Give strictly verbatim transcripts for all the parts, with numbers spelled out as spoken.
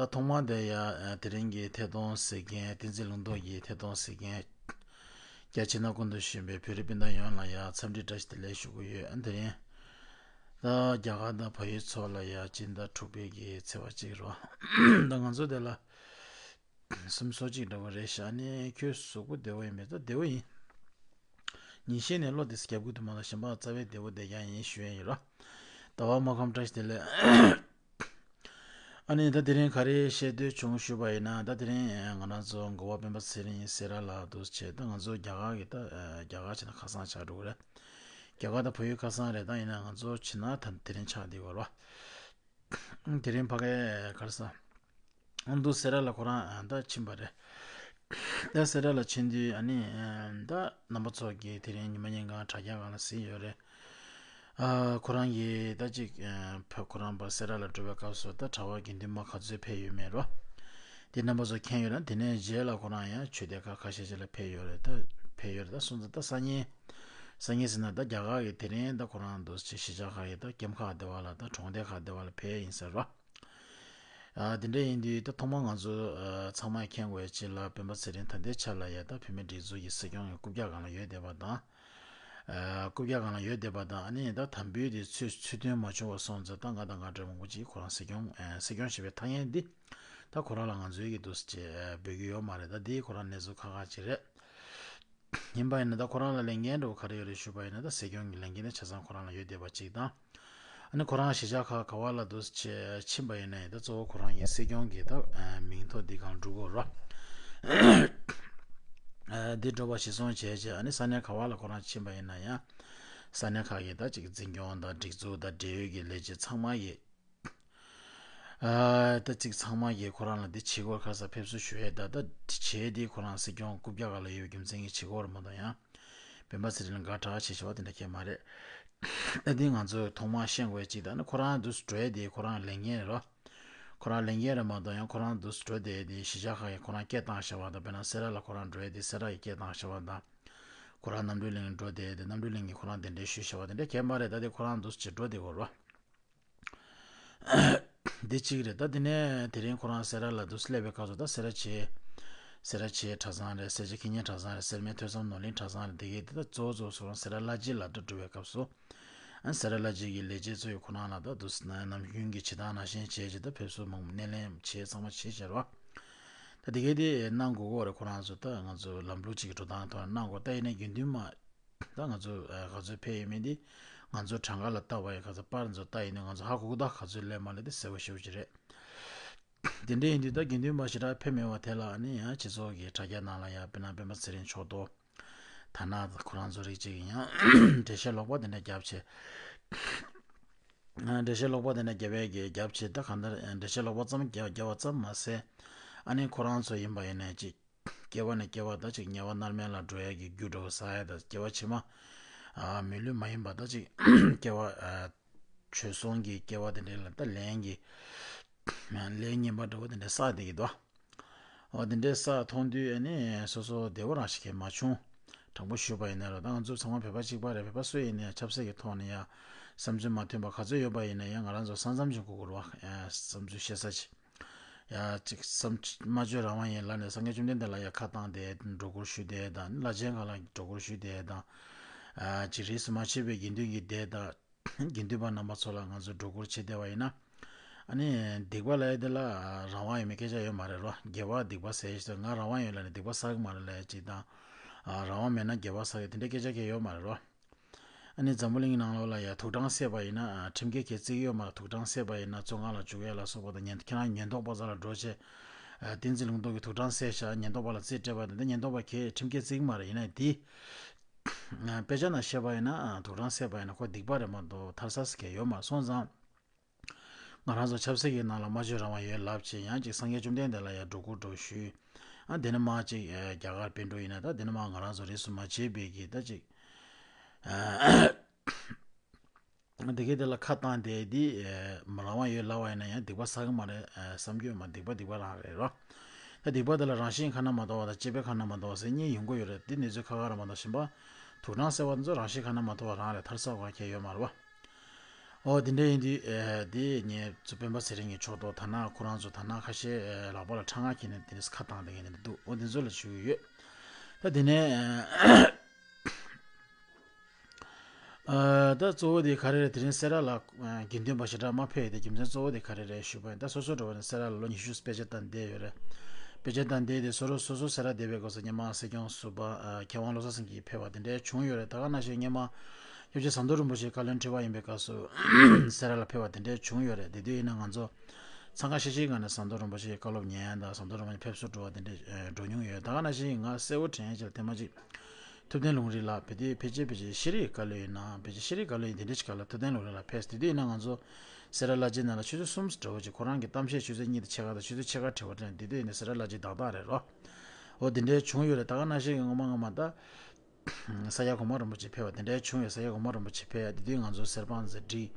ད་ཐོག་མར་དེ་ཡ་དེ་རིང་གི་ཐད་གཏོང་གཟིགས་མཁན། བསྟན་འཛིན་ལུང་རྟོགས་ཀྱི་ཐད་གཏོང་གཟིགས་མཁན། རྒྱ་ཆེ་ན་ཀུན་ཏུ་བཞུགས་པའི་བོད་རིགས་སྤུན་ཟླ་ཡོངས་ལ་ཡ་འཚམས་འདྲི་བཀྲ་ཤིས་བདེ་ལེགས་ཞུ་གི་ཡོད། དེ་རིང་ད་རྒྱ་གར་དང་བལ་ཡུལ་ཚོ་ལ་ཡ་སྤྱི་ཟླ་དྲུག་པའི་གི་ཚེས་པ་གཅིག་རེད། ད་ང་ཚོ་དེ་ལ་སུམ་སོ་གཅིག་འདྲ་བོ་རེད་ཤག་ནི་ཁྱོད་གཟུགས་པོ་བདེ་བོ་ཡིན་མིན་ད་བདེ་བོ་ཡིན། ཉིན་ཤས་ནས་བློ་བདེ་ས་རྒྱབ་གི་འདུག་མ་གཏོགས་གཞན་པ་རྩ་བའི་བདེ་བོ་བདེ་རྐྱང་ཡིན་ཞུ་ཡ་ཡིན་རོ། ཟླ་བ་སྨར་ཁམས་བཀྲ་ཤིས་བདེ་ལེགས། ཨ་ནི་ད་དེ་རིང་ག་རེ་བཤད་འདོད་བྱུང་ཞུས་པ་ཡིན་ན། ད་དེ་རིང་ང་རང་ཚོ་འགོ་བ་སྤེན་པ་ཚེ་རིང་སེ་ར་ལ་འདུག་བྱས། ད་ང་ཚོ་རྒྱ་གར་གི་ད་རྒྱ་གར་བྱས་ན་ཁ་སང་ཆགས་འགྲོ་གི་རེད། རྒྱ་གར་དང་བལ་ཡུལ་ཁ་སང་རེད། ད་ཡིན་ན་ང་ཚོ་བྱས་ན་ད་དེ་རིང་ཆགས་བསྡད་ཡོད་རོ། དེ་རིང་ཕ་གའི་ག་རེ་ཟ། ཨ་འདུག་སེ་ར་ལ་ཁོ་རང་ཨ་ད་ཕྱིན་པ་རེད། ད་སེ་ར་ལ་ཕྱིན་དུས་ཨ་ནི་ཨ་ད་རྣམ་པ་ཚོ་གིས་དེ་རིང་ཉི་མ་ཉིན་གང་དྲ་རྒྱ་སྒང་ལ་གཟིགས་ཡོད་རེད། ཨ་ཁོ་རང་གིས་ད་ཅིག་ཨ་ཕ་ཁོ་རང་པ་སེ་ར་ལ་འགྲོ་བའི་སྐབས་སུ་ད་གྲྭ་པ་དགེ་འདུན་མ་ག་ཚོད་ཕེབས་ཡོད་མེད་རོ། དེ་རྣམ་པ་ཚོ་མཁྱེན་ཡོད་ན། དེ་ནས་རྗེས་ལ་ཁོ་རང་ཡང་ཆོས་སྡེ་ཁག་ཁ་ཤས་ཤིག་ལ་ཕེབས་ཡོད་རེད། ད་ཕེབས་ཡོད་རེད། ད་སོང་ཙང་ད་སང་ཉིན་སང་ཉིན་ཟེར་ན་ད་རྒྱ་གར་གི་དེ་རིང་ད་ཁོ་རང་འདུག་སེ་གཞིས་ཆགས་ཁག་གི་ད་ཀེམ་ཁག་དེ་བ་ལ་ད་གྲོང་སྡེ་ཁག་དེ་བ་ལ་ཕེབས་ཡིན་ཟེར་རོ། ཨ་དེ་འདྲ་ཡིན་དུས་ད་ཐོག་མར་ང་ཚོ་ཨ་ཚང་མས་མཁྱེན་དགོས་ཡ་གཅིག་ལ། སྤེན་པ་ཚེ་རིང་ད་ལྟའི་ཆ་ལ་ཡ་ད་བོད་མིའི་སྒྲིག་འཛུགས་ཀྱི་སྲིད་སྐྱོང་གི་རྐུབ་བཀྱག་སྒང་ལ་ཡོད་བསྡད་པ་དང་། ཨ་རྐུབ་བཀྱག་སྒང་ལ་ཡོད་བསྡད་པ་དང་། ཨ་ནི་ད་དམ་འབུལ་དེ་ཚུར་ཚུར་ཐོན་མ་བྱུང་བ་སོང་ཙང་ད་ང་དང་ང་འདྲ་མང་པོ་ཅིག་ཁོ་རང་སྲིད་སྐྱོང་ཨ་སྲིད་སྐྱོང་བྱེད་པའི་ཐག་ཉེ་འདི་ད་ཁོ་རང་ལ་ང་ཚོའི་གི་འདུག་སེ་ཅིག་ཨ་འབུལ་གྱི་ཡོད་མ་རེད། ད་འདི་ཁོ་རང་གནས་ཚུལ་ཁག་ཁག་ཅིག་རེད། ཡིན་པ་ཡིན་ན་ད་ཁོ་རང་ལ་ལས་འགན་འདྲ་བོ་ག་རེ་ཡོད་རེད་ཞུས་པ་ཡིན་ན། ད་སྲིད་སྐྱོང་གི་ལས་འགན་དེ་ཆ་ཚང་ཁོ་རང་ལ་ཡོད་བསྡད་པ་གཅིག་དང་། ཨ་ནི་ཁོ་རང་གཞིས་ཆགས་ཁག་ག་བ་ལ་འདུག་སེ་ཕྱིན་པ་ཡིན་ན་ཡང་ད་གཙོ་བོ་ཁོ་རང་གི་སྲིད་སྐྱོང་གི་ད་ཨ་མིང་ཐོ་འདི་སྒང་འགྲོ་དགོས་རོ། ཨ་འདི་འགྲོ་བ་གཞིར་བཟུང་བྱས་བྱས། ཨ་ནི་ས་གནས་ག་བ་ལ་ཁོ་རང་ཕྱིན་པ་ཡིན་ན་ཡང་ས་གནས་ཁག་གི་ད་ཅིག་འཛིན་སྐྱོང་དང་སྒྲིག་འཛུགས་དང་འབྲེལ་ཡོད་ཀྱི་ལས་བྱེད་ཚང་མ་ཡི་ཨ་ད་ཅིག་ཚང་མ་གིས་ཁོ་རང་ལ་འདི་བྱེད་སྒོར་ཁ་ས་ཕེབས་བསུ་ཞུ་ཡས། ད་ད་བྱས་འདི་ཁོ་རང་སྲིད་སྐྱོང་རྐུབ་བཀྱག་སྒང་ལ་ཡོད་རྒྱུ་མཚན་གྱིས་བྱེད་སྒོར་མ་གཏོགས་ཡང་སྤེན་པ་ཚེ་རིང་ལ་དགའ་དྲགས་བྱེད་ཤེས་པ་དེ་འདྲ་གང་ཡང་མ་རེད། ཨ་འདི་ང་ཚོས་ཐོག་མར་ཤེས་དགོས་ཡས་གཅིག་ད་ནི་ཁོ་རང་འདུག་སེ་འགྲོ་ཡས་དེ་ཁོ་རང་ལས་འགན་རེད་རོ། ཁོ་རང་ལས་འགན་རེད་མ་གཏོགས་ཡང་ཁོ་རང་འདུག་སེ་འགྲོ་བསྡད་ཡས་དེ་གཞིས་ཆགས་ཁག་གིས་ཁོ་རང་སྐད་བཏང་བཞག་པ་དང་། དཔེར་ན་སེ་ར་ལ་ཁོ་རང་འགྲོ་ཡས་དེ་སེ་ར་གིས་སྐད་བཏང་བཞག་པ་དང་། ཁོ་རང་རྣམ་གྲོལ་གླིང་འགྲོ་བསྡད་དེ་རྣམ་གྲོལ་གླིང་གིས་ཁོ་རང་གདན་འདྲེན་ཞུས་བཞག་པ་དེ་འདྲ་གང་ཡང་མ་རེད། ད་དེ་ཁོ་རང་འདུག་སེ་འགྲོ་བསྡད་དགོས་རོ། འདི་གཅིག་རེད། ད་དེ་ནས་དེ་རིང་ཁོ་རང་སེ་ར་ལ་འདུག་སེ་སླེབས་པའི་སྐབས་སུ་ད་སེ་ར་བྱེས། སེ་ར་བྱེས་གྲྭ་ཚང་རེད། སེར་བྱེས་ཁེ་ཉེན་གྲྭ་ཚང་རེད། སེར་སྨད་ཐོས་བསམ་ནོར་གླིང་གྲྭ་ཚང་རེད། དེ་གའི་དེ་ད་གཙོ་བོ་གཙོ་བོ་སུ་རང་སེ་ར་བླ་སྤྱི་ལ་ད་འགྲོ་བའི་སྐབས་སུ། ཨ་སེ་ར་བླ་སྤྱི་གི་ལས་བྱེད་ཚོ་ཡིས་ཁོ་རང་ལ་ད་འདུག་སེ་ན་ནམ་རྒྱུན་གྱི་བྱེད་སྟངས་ནང་བཞིན་བྱས་བྱས་ད་ཕེབས་བསུ་མང་པོ་སྣེ་ལེན་བྱས་ཚང་མ་བྱས་བྱས་རོ། ད་དེ་གའི་དེ་གནང་དགོས་ཀྱི་ཡོད་རེད། ཁོ་རང་ཚོ་ད་ང་ཚོ་ལམ་ལུགས་གཅིག་གི་འགྲོ་སྟངས་ཐོག་གནང་དགོས། ད་ཡིན་ན་དགེ་འདུན་མ་ད་ང་ཚོ་ཨ་ག་ཚོད་ཕེབས་ཡོད་མེད་འདི་ང་ཚོ་གྲངས་ཀ་ལ་བལྟས་པ་ཡིན། ག་ཚོད་པར་ཚོ་བལྟས་ཡིན་ན་ང་ཚོ་ཧ་གོ་གི། ད་ག་ཚོད་སླེབས་མ་སླེབས་དེ་གསལ་པོ་ཞེ་པོ་ཅིག་རེད། དེ་འདྲ་ཡིན་དུས་ད་དགེ་འདུན་མ་ཞེ་དྲག་ཕེབས་མེད་པ་དེ་ལ་ནི་ཡང་སྤྱི་ཚོགས་ཀྱི་དྲ་རྒྱ་ནང་ལ་ཡང་དཔེར་ན་སྤེན་པ་ཚེ་རིང་མཆོག་ཏུ་ཐ་ན་ཁོ་རང་ཚོ་རིགས་གཅིག་ཡང་འགྲེལ་བཤད་ལོག་པ་དེ་འདྲ་བརྒྱབ་བྱས། འགྲེལ་བཤད་ལོག་པ་དེ་འདྲ་རྒྱབ་པའི་གི་རྒྱབ་བྱས། ད་གང་ལྟར་འགྲེལ་བཤད་ལོག་པ་ཙམ་རྒྱབ་རྒྱབ་པ་ཙམ་མ་ཟད། ཨ་ནི་ཁོ་རང་ཚོ་ཡིན་པ་ཡིན་ནའི་ཅིག་སྐྱེ་བ་ནས་སྐྱེ་བ་ད་ཅིག་དམྱལ་བ་མནར་མེད་ལ་འགྲོ་ཡ་གི་རྒྱུ་འདྲ་བོ་བསགས་ཡ་དང་། སྐྱེ་བ་ཕྱི་མ་ཨ་མི་ལུས་མ་ཡིན་པ་ད་ཅིག་སྐྱེ་བ་ཨ་བྱོལ་སོང་གི་སྐྱེ་བ་དེ་འདྲ་ལ་ད་ལན་གྱི་ལན་ངན་པ་འདྲ་བོ་དེ་འདྲ་བསགས་བསྡད་ཀྱི་འདུག་འོ་དེ་འདྲའི་ས་མཐོང་དུས་ཨ་ནི་སོ་སོ་བདེ་བོ་རང་ཞིག་གས་མ་བྱུང་། དྲང་པོ་ཞུས་པ་ཡིན་ན་རོ། ད་ང་ཚོ་ཚང་མ་བོད་པ་གཅིག་པ་རེད། བོད་པ་སུ་ཡིན་ནའི་ཆབ་སྲིད་ཀྱི་ཐོག་ནས་ཡ་བསམ་ཚུལ་མ་མཐུན་པ་ག་ཚོད་ཡོད་པ་ཡིན་ན་ཡང་ང་རང་ཚོ་ས་མཚམས་ཅིག་དགོས་ཀྱི་རེད་བ། ཡ་བསམ་ཚུལ་བཤད་ས་ཅིག་ཡ་ཅིག་བསམ་སྨྲ་བརྗོད་རང་དབང་ཡིན་ལབ་ནས་སངས་རྒྱས་བཅོམ་ལྡན་འདས་ལ་ཡ་ཁ་བཏང་བསྡད་འགྲོ་སྐོར་ཞུས་བསྡད་དང་། བླ་ཆེན་སྒང་ལ་འགྲོ་སྐོར་ཞུས་བསྡད་དང་། ཅིག་རིས་སུ་མ་ཆད་པའི་དགེ་འདུན་གྱི་སྡེ་དང་། དགེ་འདུན་པ་རྣམ་པ་ཚོ་ལ་ང་ཚོ་སྒྲོ་སྐུར་བྱེད་བསྡད་པ་ཡིན་ན། ཨ་ནི་སྡིག་པ་ལབ་ཡ་དེ་ལ་རང་དབང་ཡོད་མེད་སྐད་ཆ་ཡོད་མ་རེད་རོ། དགེ་བ་སྡིག་པ་ཟེར་ཞིག་ང་རང་དབང་ཡོད་ལབ་ནས་སྡིག་པ་བསགས་ཀྱི་མ་རེད་ལབ་ཡ་ཅིག་དང་། ཨ་རང་དབང་མེད་ན་དགེ་བ་བསགས་ཡ་དེ་འདྲའི་སྐད་ཆ་གང་ཡང་ཡོད་མ་རེད་རོ། ཨ་ནི་འཛམ་བུ་གླིང་གི་ནང་ལོགས་ལ་ཡ་ཐུགས་དྲང་བསད་པ་ཡིན་ན་ཨ་ཁྲིམས་འགལ་གྱི་བརྩི་གི་ཡོད་མ་རེད། ཐུགས་དྲང་བསད་པ་ཡིན་ན་བཙོན་ཁང་ལ་འཇུག་ཡ་ལ་སོགས་པ་དང་། ཉན་ཁྱེད་རང་ཉེན་རྟོག་པ་རྩ་ལ་འགྲོ་བྱས། ཨ་བསྟན་འཛིན་ལུང་རྟོགས་ཀྱིས་ཐུགས་དྲང་བསད་ཤག་ཉེན་རྟོག་པ་ལ་རྩིས་སྤྲད་པ་དང་། དེ་ཉེན་རྟོག་པ་གིས་ཁྲིམས་འགལ་བརྩི་གི་མ་རེད། ཡིན་ན་དེ། དཔེ་ཆ་ནང་བཤད་པ་ཡིན་ན་ཐུགས་དྲང་བསད་པ་ཡིན་ན་ཁོ་སྡིག་པ་རེད་མ་གཏོགས་ཐར་ས་ཟེར་མཁན་ཡོད་མ་རེད། སོང་ཙང་ང་རང་ཚོ་ཆབ་སྲིད་ཀྱི་ནང་ལ་སྨྲ་བརྗོད་རང་དབང་ཡོད་ལབ་བྱས། ཡང་ཅིག་སངས་རྒྱས་བཅོམ་ལྡན་འདས་ལ་ཡང་སྒྲོ་སྐུར་འདྲ་བོ་ཞུས། ཨ་དེ་ནས་མར་ཅིག་རྒྱ་གར་པཎ་གྲུབ་ཡིན་ན། ད་དེ་ནས་མར་ང་རང་ཚོ་རིས་སུ་མ་ཆད་པའི་གི་ད་ཅིག་དེ་གའི་དེ་ལ་ཁ་བཏང་སྟེ་འདི་རང་དབང་ཡོད་ལབ་པ་ཡིན་ན་ཡང་སྡིག་པ་བསགས་ཀྱི་མ་རེད་བསམ་རྒྱུ་ཡོད་མ་རེད། སྡིག་པ་སྡིག་པ་རང་རེད་རོ། ད་སྡིག་པ་དེ་ལ་རང་བཞིན་ཁ་ན་མ་ཐོ་བ་དང་སྤྱོད་པས་ཁ་ན་མ་ཐོ་བ་ཟེར་གཉིས་ཡོང་གི་ཡོད་རེད། འདི་གནས་ཚུལ་ཁ་ཁ་རེད་མ་གཏོགས་གཞན་པ་ཐུགས་དྲང་བསད་པ་དེ་ཚོ་རང་བཞིན་ཁ་ན་མ་ཐོ་བ་རང་རེད། ཐར་ས་གང་ཁྱད་ཡོད་མ་རེད་བ། ཨོ་དེ་འདྲ་ཡིན་དུས་ཨེ་དེ་ངས་ཚོ་སྤེན་པ་ཚེ་རིང་གི་ཕྱོགས་གཏོགས་ཐ་ན་ཁོ་རང་ཚོ་ཐ་ན་ཁ་ཤས་ཨེ་ལག་པ་ལ་ཁྲག་ངར་འཁྱེར་ནས་དེ་ནས་ཁ་བཏང་བསྡད་མཁན་དེ་འདྲ་འདུག་ཨོ་དེ་ཚོ་ལ་ཞུ་གི་ཡོད། ད་དེ་ནས་ཨ་ད་གཙོ་བོ་དེ་ག་རེ་རེད། དེ་རིང་སེ་ར་ལ་ཨ་དགེ་འདུན་པ་ཞེ་དྲག་མ་ཕེབས་ཡོད། དེ་རྒྱུ་མཚན་གཙོ་བོ་དེ་ག་རེ་རེད་ཞུས་པ་ཡིན། ད་སོ་སོ་འགྲོ་བ་ནས་སེ་ར་ལ་ལོ་ཉི་ཤུ་དཔེ་ཆ་ལྟ་བསྡད་ཡོད་རེད། དཔེ་ཆ་ལྟ་བསྡད་དེ་སོ་རོ་སོ་སོ་སེ་ར་བསྡད་པའི་སྐབས་སུ་སྔོན་མ་སྲིད་སྐྱོང་ཟུར་པ་ཨ་མཁས་དབང་བློ་བཟང་སེང་གེ་ཕེབས་པ་དེ་འདྲའི་བྱུང་ཡོད་རེད། ད་ག་ནང་བཞིན་སྔོན་མ་སྐྱབས་རྗེ་ཟམ་གདོང་རིན་པོ་ཆེ་བཀའ་བློན་ཁྲི་པ་ཡིན་པའི་སྐབས་སུ་སེ་ར་ལ་ཕེབས་པ་དེ་འདྲའི་བྱུང་ཡོད་རེད། དེ་དུས་ཡིན་ན་ང་ཚོ་འཚང་ཁ་ཤིག་ཤིག་ངང་ནས་ཟམ་གདོང་རིན་པོ་ཆེའི་བཀའ་སློབ་ཉན་ཡ་དང་ཟམ་གདོང་རིན་པོ་ཆེ་ཕེབས་བསུ་འགྲོ་བ་དེ་འདྲ་ཨེ་འགྲོ་མྱོང་ཡོད། ད་ག་ནང་བཞིན་ང་གསལ་བོ་དྲན་ཡ་ཅིག་ལ་ཐེངས་མ་གཅིག་ཐུབ་བསྟན་ལུང་རིགས་ལགས་བོད་དེ་ཕལ་ཆེར་ཕལ་ཆེར་ཤེས་རིག་བཀའ་བློན་ཡིན་ན་ཕལ་ཆེར་ཤེས་རིག་བཀའ་བློན་ཡིན། དེ་འདྲ་ཞིག་ག་ལ་ཐུབ་བསྟན་ལུང་རིགས་ལགས་ཕེབས། དེ་དུས་ཡིན་ན་ང་ཚོ་སེ་ར་བླ་སྤྱི་ནང་ལ་ཆུ་ཚོད་གསུམ་འདྲ་བོ་ཅིག་ཁོ་རང་གི་གཏམ་བཤད་ཆུ་ཚོད་གཉིས་དང་ཕྱེད་ཀ་དང་ཆུ་ཚོད་ཕྱེད་ཀ་བྲལ་བ་དེ་དུས་ཡིན་ན་སེ་ར་བླ་སྤྱི་དག་དག་རེད་རོ། འོ་དེ་འདྲའི་བྱུང་ཡོད་རེད། ད་ག་ནང་བཞིན་གྱི་ངོ་མ་ངོ་མ་ད། ས་སྐྱ་གོང་མ་རིན་པོ་ཆེ་ཕེབས་པ་དེ་འདྲའི་བྱུང་ཡོད། ས་སྐྱ་གོང་མ་རིན་པོ་ཆེ་ཕེབས་ཡ་དེ་དུས་ང་ཚོ་གསེར་སྤང་ཟེར་བྲིས།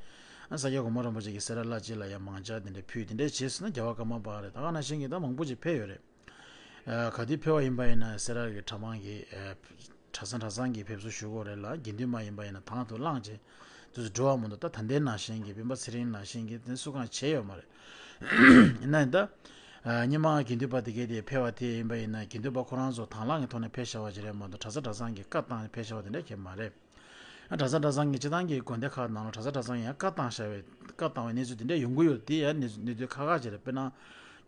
ཨ་ས་སྐྱ་གོང་མ་རིན་པོ་ཆེ་གིས་སེ་ར་བླ་སྤྱི་ལ་ཡ་མང་ཇ་དེ་འདྲ་ཕུལ་དེ་འདྲའི་རྗེས་སུ་ན་རྒྱལ་བ་ཀརྨ་པ་རེད། ད་ག་ནང་བཞིན་གྱི་ད་མང་པོ་ཅིག་ཕེབས་ཡོད་རེད། ཨ་ག་དུས་ཕེབས་པ་ཡིན་པ་ཡིན་ན་སེ་ར་གི་གྲྭ་མང་གི་ཨ་གྲྭ་ཚང་གྲྭ་ཚང་གིས་ཕེབས་བསུ་ཞུ་དགོས་རེད་ལ། དགེ་འདུན་མ་ཡིན་པ་ཡིན་ན་དང་དུ་བླངས་བྱས་དུས་སུ་འགྲོ་བ་མ་གཏོགས། ད་ད་ལྟའི་ནང་བཞིན་གྱི་སྤེན་པ་ཚེ་རིང་ནང་བཞིན་གྱི་དེ་སུ་གང་བྱས་ཡོད་མ་རེད། ཡིན་ན་ཡང་ད། ཨ་སྔོན་མ་དགེ་འདུན་པ་དེ་གས་དེ་ཕེབས་པ་དེ་ཡིན་པ་ཡིན་ན་དགེ་འདུན་པ་ཁོ་རང་ཚོ་དང་བླངས་ཀྱི་ཐོག་ནས་ཕེབས་བཞག་པ་ཅིག་རེད་མ་གཏོགས་གྲྭ་ས་གྲྭ་ཚང་གིས་བཀའ་བཏང་ནས་ཕེབས་བཞག་པ་དེ་འདྲ་གས་མ་རེད། ཨ་གྲྭ་ས་གྲྭ་ཚང་གིས་སྤྱི་བཏང་གི་དགོན་སྡེ་ཁག་ནང་ལ་གྲྭ་ས་གྲྭ་ཚང་ཡང་བཀའ་བཏང་བཞག་པའི་བཀའ་བཏང་བའི་གནས་ཚུལ་དེ་འདྲ་ཡོང་གི་ཡོད། དེ་ཡང་གནས་ཚུལ་གནས་ཚུལ་ཁག་ཁག་ཅིག་རེད། དཔེར་ན་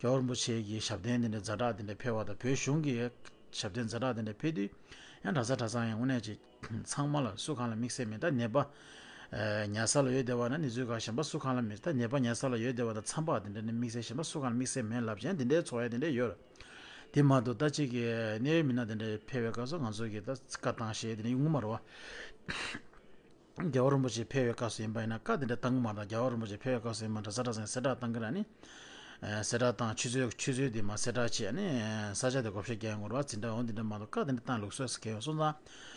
རྒྱལ་བ་རིན་པོ་ཆེ་གི་ཞབས་བརྟན་དེ་འདྲ་ཛ་དྲག་དེ་འདྲ་ཕེབས་པ་དང་བོད་གཞུང་གི་ཞབས་བརྟན་ཛ་དྲག་དེ་འདྲ་ཕེབས་དུས་ཡང་གྲྭ་ས་གྲྭ་ཚང་ཡང་དངོས་གནས་ཅིག་ཚང་མ་ལ་སུ་གང་ལ་དམིགས་བསལ་མེད། ད་ནད་པ་ཨ་ཉལ་ས་ལ་ཡོད་བསྡད་པ་ན་ནི་ཚུལ་ག་གཞན་པ་སུ་གང་ལ་མེད། ད་ནད་པ་ཉལ་ས་ལ་ཡོད་བསྡད་པ་དང་མཚམས་པ་དེ་འདྲ་ནི་དམིགས་བསལ་གཞན་པ་སུ་གང་ལ་དམིགས་བསལ་མེད་ལབ་ཅན་དེ་འདྲའི་ཚོགས་ཡ་དེ་འདྲ་ཡོད་རེད། དེ་མ་གཏོགས་ད་ཅིག་གི་གནད་ཡོད་མི་སྣ་དེ་འདྲ་ཕེབས་པའི་སྐབས་སུ་ང་ཚོ་གི་ད་བཀའ་བཏང་བཞེས་དེ་འདྲ་ཡོང་གི་མ་རེད་བ། རྒྱལ་བ་རིན་པོ་ཆེ་ཕེབས་པའི་སྐབས་སུ་ཡིན་པ་ཡིན་ན་བཀའ་དེ་འདྲ་བཏང་གི་མ་རེད། རྒྱལ་བ་རིན་པོ་ཆེ་ཕེབས་པའི་སྐབས་སུ་ཡིན་པ་གྲྭ་ས་གྲྭ་ཚང་གི་གསལ་བསྒྲགས་བཏང་གི་རེད་ནི། ཨ་གསལ་བསྒྲགས་བཏང་ཆུ་ཚོད་ཆུ་ཚོད་དེ་མ་གསལ་བསྒྲགས་བྱས་ནས་ས་ཆ་དེ་བགོ་བཤའ་རྒྱག་དགོས་རེད་བ། འཛིན་གྲྭ་འོང་དེ་འདྲ་མ་གཏོགས་བཀའ་དེ་འདྲ་བཏང་ལུགས་སྲོལ་ཟེར་གྱི་ཡོད། སོང་ཙང་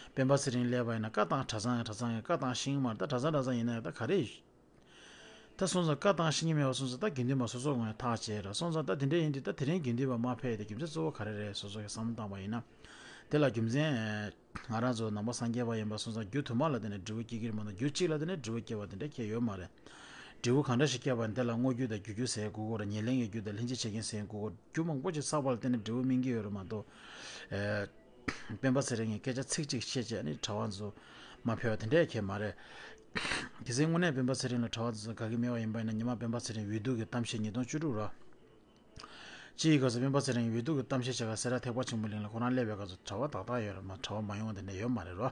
སྤེན་པ་ཚེ་རིང་སླེབས་པ་ཡིན་ན་བཀའ་བཏང་གྲྭ་ཚང་གི་གྲྭ་ཚང་གི་བཀའ་བཏང་ཤེས་ཀྱི་མ་རེད། ད་གྲྭ་ཚང་གྲྭ་ཚང་ཡིན་ན་ཡང་ད་ག་རེ་ད་སོང་ཙང་བཀའ་བཏང་ཤེས་ཀྱི་མེད་པ་སོང་ཙང་ད་དགེ་འདུན་པ་སོ་སོ་ངོས་ནས་ཐག་བཅད་ར། སོང་ཙང་ད་དེ་འདྲ་ཡིན་དུས་ད་དེ་རིང་དགེ་འདུན་པ་མ་ཕེབས་ཡ་དེ་རྒྱུ་མཚན་གཙོ་བོ་ག་རེ་རེད། སོ་སོ་གི་བསམ་བློ་བཏང་པ་ཡིན་ན་དེ་ལ་རྒྱུ་མཚན་ང་རང་ཚོ་ནང་པ་སངས་རྒྱས་པ་ཡིན་པ་སོང་ཙང་རྒྱུ་དུ་མ་ལ་བརྟེན་ནས་འབྲས་བུ་སྐྱེ་གི་རེད་མ་གཏོགས་རྒྱུ་གཅིག་ལ་བརྟེན་ནས་འབྲས་བུ་སྐྱེ་བ་དེ་འདྲ་ཁྱེད་ཡོད་མ་རེད། འབྲས་བུ་གང་འདྲ་ཞིག་སྐྱེ་བ་དེ་ལ་བསྔོ་རྒྱུ་དང་རྒྱུ་རྒྱུ་ཟེར་དགོས་ཀྱི་རེད། ཉེར་ལེན་གྱི་རྒྱུ་དང་ལྷན་ཅིག་བྱེད་མཁན་ཟེར་དགོས་ཀྱི་རེད། རྒྱུ་མང་པོ་ཅིག་བསགས་པ་ལ་བརྟེན་ནས་འབྲས་བུ་སྨིན་གྱི་ཡོད་རེད་མ་གཏོགས། ཨེ། སྤེན་པ་ཚེ་རིང་གི་སྐད་ཆ་ཚིག་གཅིག་བཤད་བྱས་ནས་གྲྭ་བ་ཚོ་མ་ཕེབས་པ་དེ་འདྲ་ཁྱེད་མ་རེད། གལ་སྲིད་དངོས་གནས་སྤེན་པ་ཚེ་རིང་ལ་གྲྭ་བ་ཚོ་དགའ་གི་མེད་པ་ཡིན་པ་ཡིན་ན་ཉི་མ་སྤེན་པ་ཚེ་རིང་འོས་བསྡུ་གི་གཏམ་བཤད་ཉིས་སྟོང་བཅུ་དྲུག་ར། སྤྱི་ཡི་སྐབས་སུ་སྤེན་པ་ཚེ་རིང་འོས་བསྡུ་གི་གཏམ་བཤད་བྱེད་ག་སེ་ར་ཐེག་པ་ཆེན་པོ་གླིང་ལ་ཁོ་རང་སླེབས་པའི་སྐབས་སུ་གྲྭ་བ་དག་དག་ཡོད་རེད་མ། གྲྭ་བ་མ་ཡོང་བ་དེ་འདྲ་ཡོད་མ་རེད་རོ།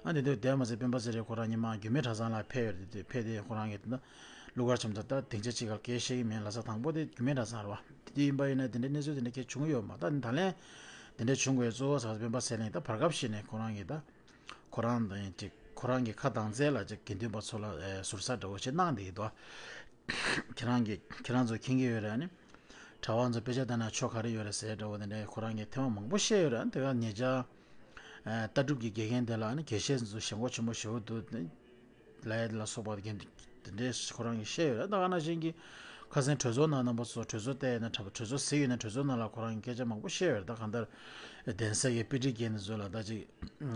ཨ་འདི་དུས་དེ་མ་ཟད་སྤེན་པ་ཚེ་རིང་ཁོ་རང་ཉི་མ་རྒྱུད་སྨད་གྲྭ་ཚང་ལ་ཕེབས་ཡོད་རེད། དེ་ཕེབས་དེ་ཁོ་རང་གིས་དེ་འདྲ་གླུ་གར་འཆམ་ཚ་ད་སྡིངས་ཆ་གཅིག་ག་སྐད་བཤད་ཀྱི་མེད། ལ་ས་དང་པོ་དེ་རྒྱུད་སྨད་གྲྭ་ཚང་རེད་བ། དེ་དུས་ཡིན་པ་ཡིན་ན་དེ་འདྲའི་གནས་ཚུལ་དེ་འདྲ་སྐད་བྱུང་ཡོད་མ། ད་ད་ལན་དེ་འདྲ་བྱུང་དགོས་གཙོ་བོ་ཟེར་སྤེན་པ་ཚེ་རིང་ད་བར་སྐབས་ཤིག་ནས་ཁོ་རང་གིས་ད་ཁོ་རང་དང་ཅིག་ཁོ་རང་གི་ཁ་གདངས་ཚད་ལ་ཅིག་དགེ་འདུན་པ་ཚོ་ལ་ཨེ་ཟུར་ཟ་འདྲ་བོ་ཅིག་གནང་བསྡད་ཀྱི་འདུག་ཁྱེད་རང་གིས་ཁྱེད་རང་ཚོ་མཁྱེན་གྱི་ཡོད་རེད། ཨ་ནི་གྲྭ་བ་ཚོ་དཔེ་ཆ་ལྟ་ན་ཆོ་ག་རེ་ཡོད་རེད་ཟེར་འདྲ་བོ་དེ་འདྲའི་ཁོ་རང་གིས་ཐེངས་མ་མང་པོ་བཤད་ཡོད་རེད། ཨ་ནི་དེ་ག་ཉེ་ཆར་ཨ་ལྟ་གྲུབ་ཀྱི་དགེ་རྒན་དེ་ལ་ཨ་ནི་དགེ་བཤེས་ཚོ་ཞེན་ཁོག་ཆེན་པོ་ཞེ་པོ་འདུག་ལབ་ཡ་དེ་ལ་སོགས་པ་དགེ་འདུན་དེ་འདྲའི་ཁོ་རང་གིས་བཤད་ཡོད་རེད། ད་ག་ནང་བཞིན་གྱི་ཁ་སང་གྲོས་ཚོགས་ནང་རྣམ་པ་ཚོ་གྲོས་ཚོགས་བལྟས་ཡོད་ན་གྲྭ་པ་གྲོས་ཚོགས་གཟིགས་ཡོད་ན་གྲོས་ཚོགས་ནང་ལ་ཁོ་རང་གིས་སྐད་ཆ་མང་པོ་བཤད་ཡོད་རེད། ད་གང་ལྟར་གདན་ས་གི་དཔེ་ཁྲིད་མཁན་དེ་ཚོ་ལ་ད་ཅིག་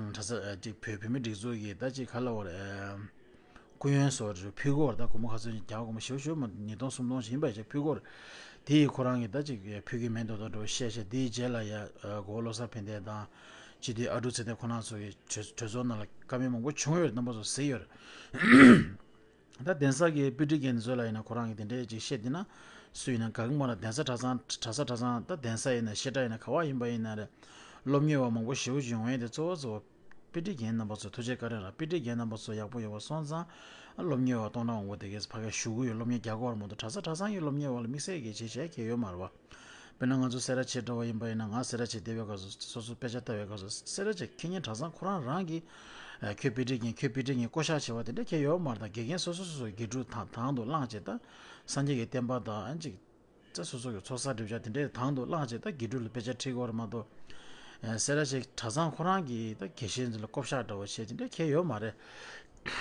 གྲྭ་ས་ཅིག་བོད་བོད་མི་སྒྲིག་འཛུགས་ཀྱི་ད་ཅིག་ག་ལབ་དགོས་རེད། སྐུ་ཡོན་སོགས་རེ་ཕུལ་གྱི་ཡོད་རེད། ད་སྒོར་མོ་ག་ཚོད་ཅིག་རྒྱ་སྒོར་མོ་ཞེ་པོ་ཞེ་པོ་མ་ཉིས་སྟོང་སུམ་སྟོང་ཞིག་ཡིན་པ་ཞིག་ཕུལ་གྱི་ཡོད་རེད། དེ་ཡིས་ཁོ་རང་གིས་ད་ཅིག་ཕུལ་གྱི་མེད་མདོག་མདོག་འདྲ་བོ་བཤད་བཤད། དེའི་རྗེས་ལ་ཡ་གོ་བོ་བློ་བཟང་ཕན་བདེ་དང་སྤྱི་འཐུས་ཨ་འབྲུག་ཚེ་བརྟན་ཁོ་རང་ཚོ་གི་གྲོས་གྲོས་ཚོགས་ནང་ལ་བཀའ་མོལ་མང་པོ་བྱུང་ཡོད་རེད། རྣམ་པ་ཚོ་གཟིགས་ཡོད་རེད། ད་གདན་ས་གི་དཔེ་ཁྲིད་མཁན་ཚོ་ལ་ཡིན་ན་ཁོ་རང་གིས་དེ་འདྲའི་ཅིག་བཤད་བསྡད་ན་སུ་ཡིན་ན་དགའ་གི་མ་རེད། གདན་ས་གྲྭ་ཚང་གྲྭ་ས་གྲྭ་ཚང་ད་གདན་ས་ཡིན་ན་བཤད་གྲྭ་ཡིན་ན་ག་བ་ཡིན་པ་ཡིན་ན་རེད། སློབ་གཉེར་བ་མང་པོ་ཞེ་པོ་ཅིག་ཡོང་ཡས་དེ་གཙོ་བོ་གཙོ་བོ་དཔེ་ཁྲིད་མཁན་རྣམ་པ་ཚོ་ཐུགས་རྗེ་བཀའ་དྲིན་རེད། དཔེ་ཁྲིད་མཁན་རྣམ་པ་ཚོ་ཡག་པོ་ཡོད་པ་སོང་ཙང་སློབ་གཉེར་བ་སྟོང་ཕྲག་མང་པོ་དེ་གས་ཕ་གིར་ཞུགས་ཀྱི་ཡོད། སློབ་གཉེར་རྒྱག་གི་ཡོད་རེད་མ་གཏོགས་གྲྭ་ས་གྲྭ་ཚང་གི་སློབ་གཉེར་བ་ལ་དམིགས་བསལ་གྱི་བྱས་བྱས་ཁྱད་ཡོད་མ་རེད་བ། དཔེར་ན་ང་ཚོ་སེ་ར་བྱེས་འདྲ་བོ་ཡིན་པ་ཡིན་ན་ང་སེ་ར་བྱེས་བསྡད་པའི་སྐབས་སུ་སོ་སོ་དཔེ་ཆ་ལྟ་བའི་སྐབས་སུ་སེ་ར་བྱེས་མཁས་སྙན་གྲྭ་ཚང་ཁོ་རང་རང་གིས་ཨ་ཁྱོད་དཔེ་ཁྲིད་མཁན་ཁྱོད་དཔེ་ཁྲིད་མཁན་བསྐོ་བཞག་བྱས་པ་དེ་འདྲ་ཁྱད་ཡོད་མ་རེད། ད་དགེ་རྒན་སོ་སོ་སོ་སོ་དགེ་ཕྲུག་དང་དང་དུ་བླངས་བྱས་ད་སངས་རྒྱས་ཀྱི་བསྟན་པ་དང་ཨ་ཅིག་ད་སོ་སོ་གི་ཚོགས་བསགས་སྒྲིབ་སྦྱང་དེ་འདྲའི་དང་དུ་བླངས་བྱས་ད་དགེ་ཕྲུག་ལ་དཔེ་ཆ་ཁྲིད་དགོས་རེད་མ་གཏོགས། ཨ་སེ་ར་བྱེས་གྲྭ་ཚང་ཁོ་རང་གིས་ད་དགེ་བཤེས་ཚོ་ལ་བསྐོ་བཞག་འདྲ་བོ་བྱས་དེ་འདྲ་ཁྱད་ཡོད་མ་རེད།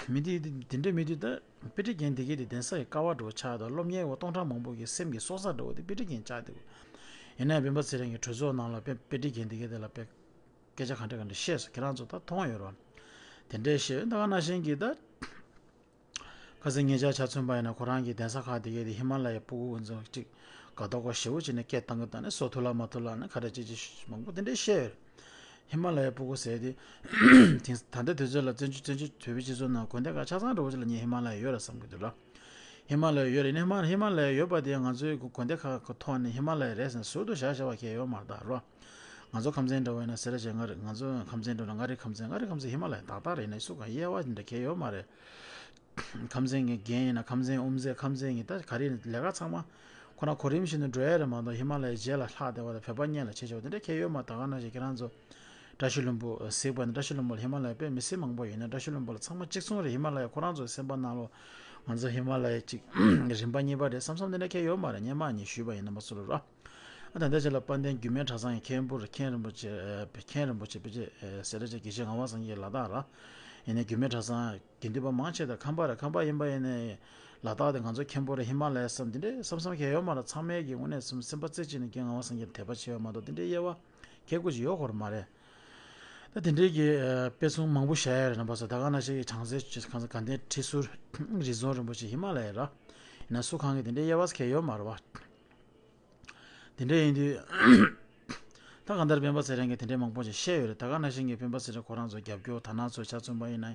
མི་དེ་དེ་འདྲ་མི་དེ་ད་དཔེ་ཁྲིད་མཁན་དེ་གས་དེ་གདན་ས་ཡི་ཀ་བ་འདྲ་བོ་ཆགས་དང་སློབ་གཉེར་བ་སྟོང་ཕྲག་མང་པོ་གི་སེམས་ཀྱི་སྲོག་རྩ་འདྲ་བོ་དེ་དཔེ་ཁྲིད་མཁན་ཆགས་འདུག་ཡིན་ན་ཡང་སྤེན་པ་ཚེ་རིང་གི་གྲོས་ཚོགས་ནང་ལ་དཔེ་དཔེ་ཁྲིད་མཁན་དེ་གས་དེ་ལ་དཔེ་སྐད་ཆ་ག་འདྲ་ག་འདྲ་བཤད་སོང་ཁྱེད་རང་ཚོ་ད་མཐོང་ཡོད་རེད་བ། དེ་འདྲའི་བཤད་ད་ག་ནང་བཞིན་གྱི་ད། ཁ་སང་ངེད་ཅག་ཆ་མཚོན་པ་ཡིན་ན་ཁོ་རང་གི་གདན་ས་ཁག་དེ་གའི་དེ་ཧི་མ་ལ་ཡའི་སྤུ་གུ་ཚོ་གཅིག་དགའ་ཏོག་ཏོག་ཞེ་པོ་བྱས་ནས་སྐད་བཏང་གི་བཏང་ནས་སོ་ཐུ་ལ་མ་ཐུ་ལ་ནས་ཁ་བྲལ་ཅི་ཅི་མང་པོ་དེ་འདྲའི་བཤད་ཡོད་རེད། ཧི་མ་ལ་ཡའི་སྤུ་གུ་ཟེར་དེ་དེང་ད་ལྟའི་དུས་ཚོད་ལ་བཙན་བྱོལ་བཙན་བྱོལ་བོད་པའི་སྤྱི་ཚོགས་ནང་དགོན་སྡེ་ཁག་ཆ་ཚང་འདྲ་བོ་ཅིག་ལ་ངས་ཧི་མ་ལ་ཡ་ཡོད་རེད་བསམ་གི་འདུག་ར། ཧི་མ་ལ་ཡ་ཡོད་རེད། ཧི་མ་ཧི་མ་ལ་ཡ་ཡོད་པ་དེ་ང་ཚོའི་དགོན་སྡེ་ཁག་གི་ཐོག་ནས་ཧི་མ་ལ་ཡ་རེད་ཟེར་ནས་ཟུར་དུ་བཞག་བཞག་པ་གལ་ཡོད་མ་རེད་ད་ར། ང་ཚོ་ཁམས་ཚན་འདྲ་བོ་ཡིན་ན་སེ་ར་བྱེས་མངའ་རིས། ང་ཚོ་ཁམས་ཚན་འདྲ་བོ་ན་མངའ་རིས་ཁམས་ཚན། མངའ་རིས་ཁམས་ཚན་ཧི་མ་ལ་ཡ་ཏག་ཏག་རེད། ནས་སུ་གང་དབྱེ་བ་འདི་འདྲ་གལ་ཡོད་མ་རེད། ཁམས་ཚན་གྱི་རྒན་ཡིན་ན་ཁམས་ཚན་དབུ་མཛད། ཁམས་ཚན་གྱི་ད་ག་རེ་ཡིན་ན་ལས་ཀ་ཚང་མ་ཁོ་ན་གོ་རིམ་བཞིན་དུ་འགྲོ་ཡ་རེད་མ་གཏོགས་ཧི་མ་ལ་ཡའི་རྗེས་ལ་ལྷག་བསྡད་པ་དང་བོད་པ་སྔོན་ལ་བྱེད་བྱེད་པ་དེ་འདྲ་གལ་ཡོད་མ་རེད། ད་ག་ནང་བཞིན་ཁྱེད་རང་ཚོ་བཀྲ་ཤིས་ལྷུན་པོ་གཟིགས་པ་ནི། བཀྲ་ཤིས་ལྷུན་པོ་ལ་ཧི་མ་ལ་ཡའི་དཔེ་མི་སྲིད་མང་པོ་ཡོད་ན་བཀྲ་ཤིས་ལྷུན་པོ་ལ་ཚང་མ་གཅིག་མཚུངས་རེད། ཧི་མ་ལ་ཡ་ཁོ་རང་ཚོའི་སེམས་པ་ནང་ལོགས་ང་ཚོ་ཧི་མ་ལ་ཡ་གཅིག་རིམ་པ་གཉིས་པ་རེད་བསམ་བསམ་དེ་འདྲ་གལ་ཡོད་མ་རེད། སྔོན་མ་ནས་ཞུས་པ་ཡིན་ན་མ་སུ་རུ་ར། ཨ་ད་ལྟ་ཆེ་ལ་དཔལ་ལྡན་རྒྱུད་སྨད་གྲྭ་ཚང་གི་མཁན་པོ་རེད། མཁན་རིན་པོ་ཆེ་ཨ་མཁན་རིན་པོ་ཆེ་ཕལ་ཆེར་ཨ་སེ་ར་བྱེས་དགེ་བཤེས་ངག་དབང་སངས་རྒྱས་ལ་དྭགས་ར། ཡིན་ནའི་རྒྱུད་སྨད་གྲྭ་ཚང་དགེ་འདུན་པ་མང་ཆེ་དང་ཁམས་པ་རེད། ཁམས་པ་ཡིན་པ་ཡིན་ནའི་ལ་དྭགས་དེ་ང་ཚོ་མཁན་པོ་རེད། ཧི་མ་ལ་ཡ་བསམ་དེ་འདྲའི་བསམ་བསམ་གལ་ཡོད་མ་རེད། ཚང་མས་ཀྱི་དངོས་གནས་སེམས་སེམས་པ་རྩེ་གཅིག་ནས་རྒན་ངག་དབང་སངས་རྒྱས་དད་པ་བྱེད་ཡོད་མ་གཏོགས་དེ་འདྲའི་དབྱེ་བ་གལ་དགོས་ཅིག་ཡོད་སྐོར་མ་རེད། ད་དེ་འདྲའི་གི་ཨ་དཔེ་མཚོན་མང་པོ་བཤད་ཡ་རེད། རྣམ་པ་ཚོ་ད་ག་ནང་བཞིན་གྱི་བྱང་རྩེ་གང་ས་དགའ་ལྡན་ཁྲི་ཟུར་རི་རྫོང་རིན་པོ་ཆེ་ཧི་མ་ལ་ཡ་ར། ཡིན་ན་སུ་གང་གི་དེ་འདྲའི་དབྱེ་བ་གལ་ཡོད་མ་རེད་བ། དེ་འདྲ་ཡིན་དུས་ད་གང་ལྟར་སྤེན་པ་ཚེ་རིང་གིས་དེ་འདྲའི་མང་པོ་ཞིག་བཤད་ཡོད་རེད། ད་ག་ནང་བཞིན་གྱི་སྤེན་པ་ཚེ་རིང་ཁོ་རང་ཚོ་རྒྱབ་སྐྱོར་དར་ནག་ཚོ་ཆ་མཚོན་པ་ཡིན་ན་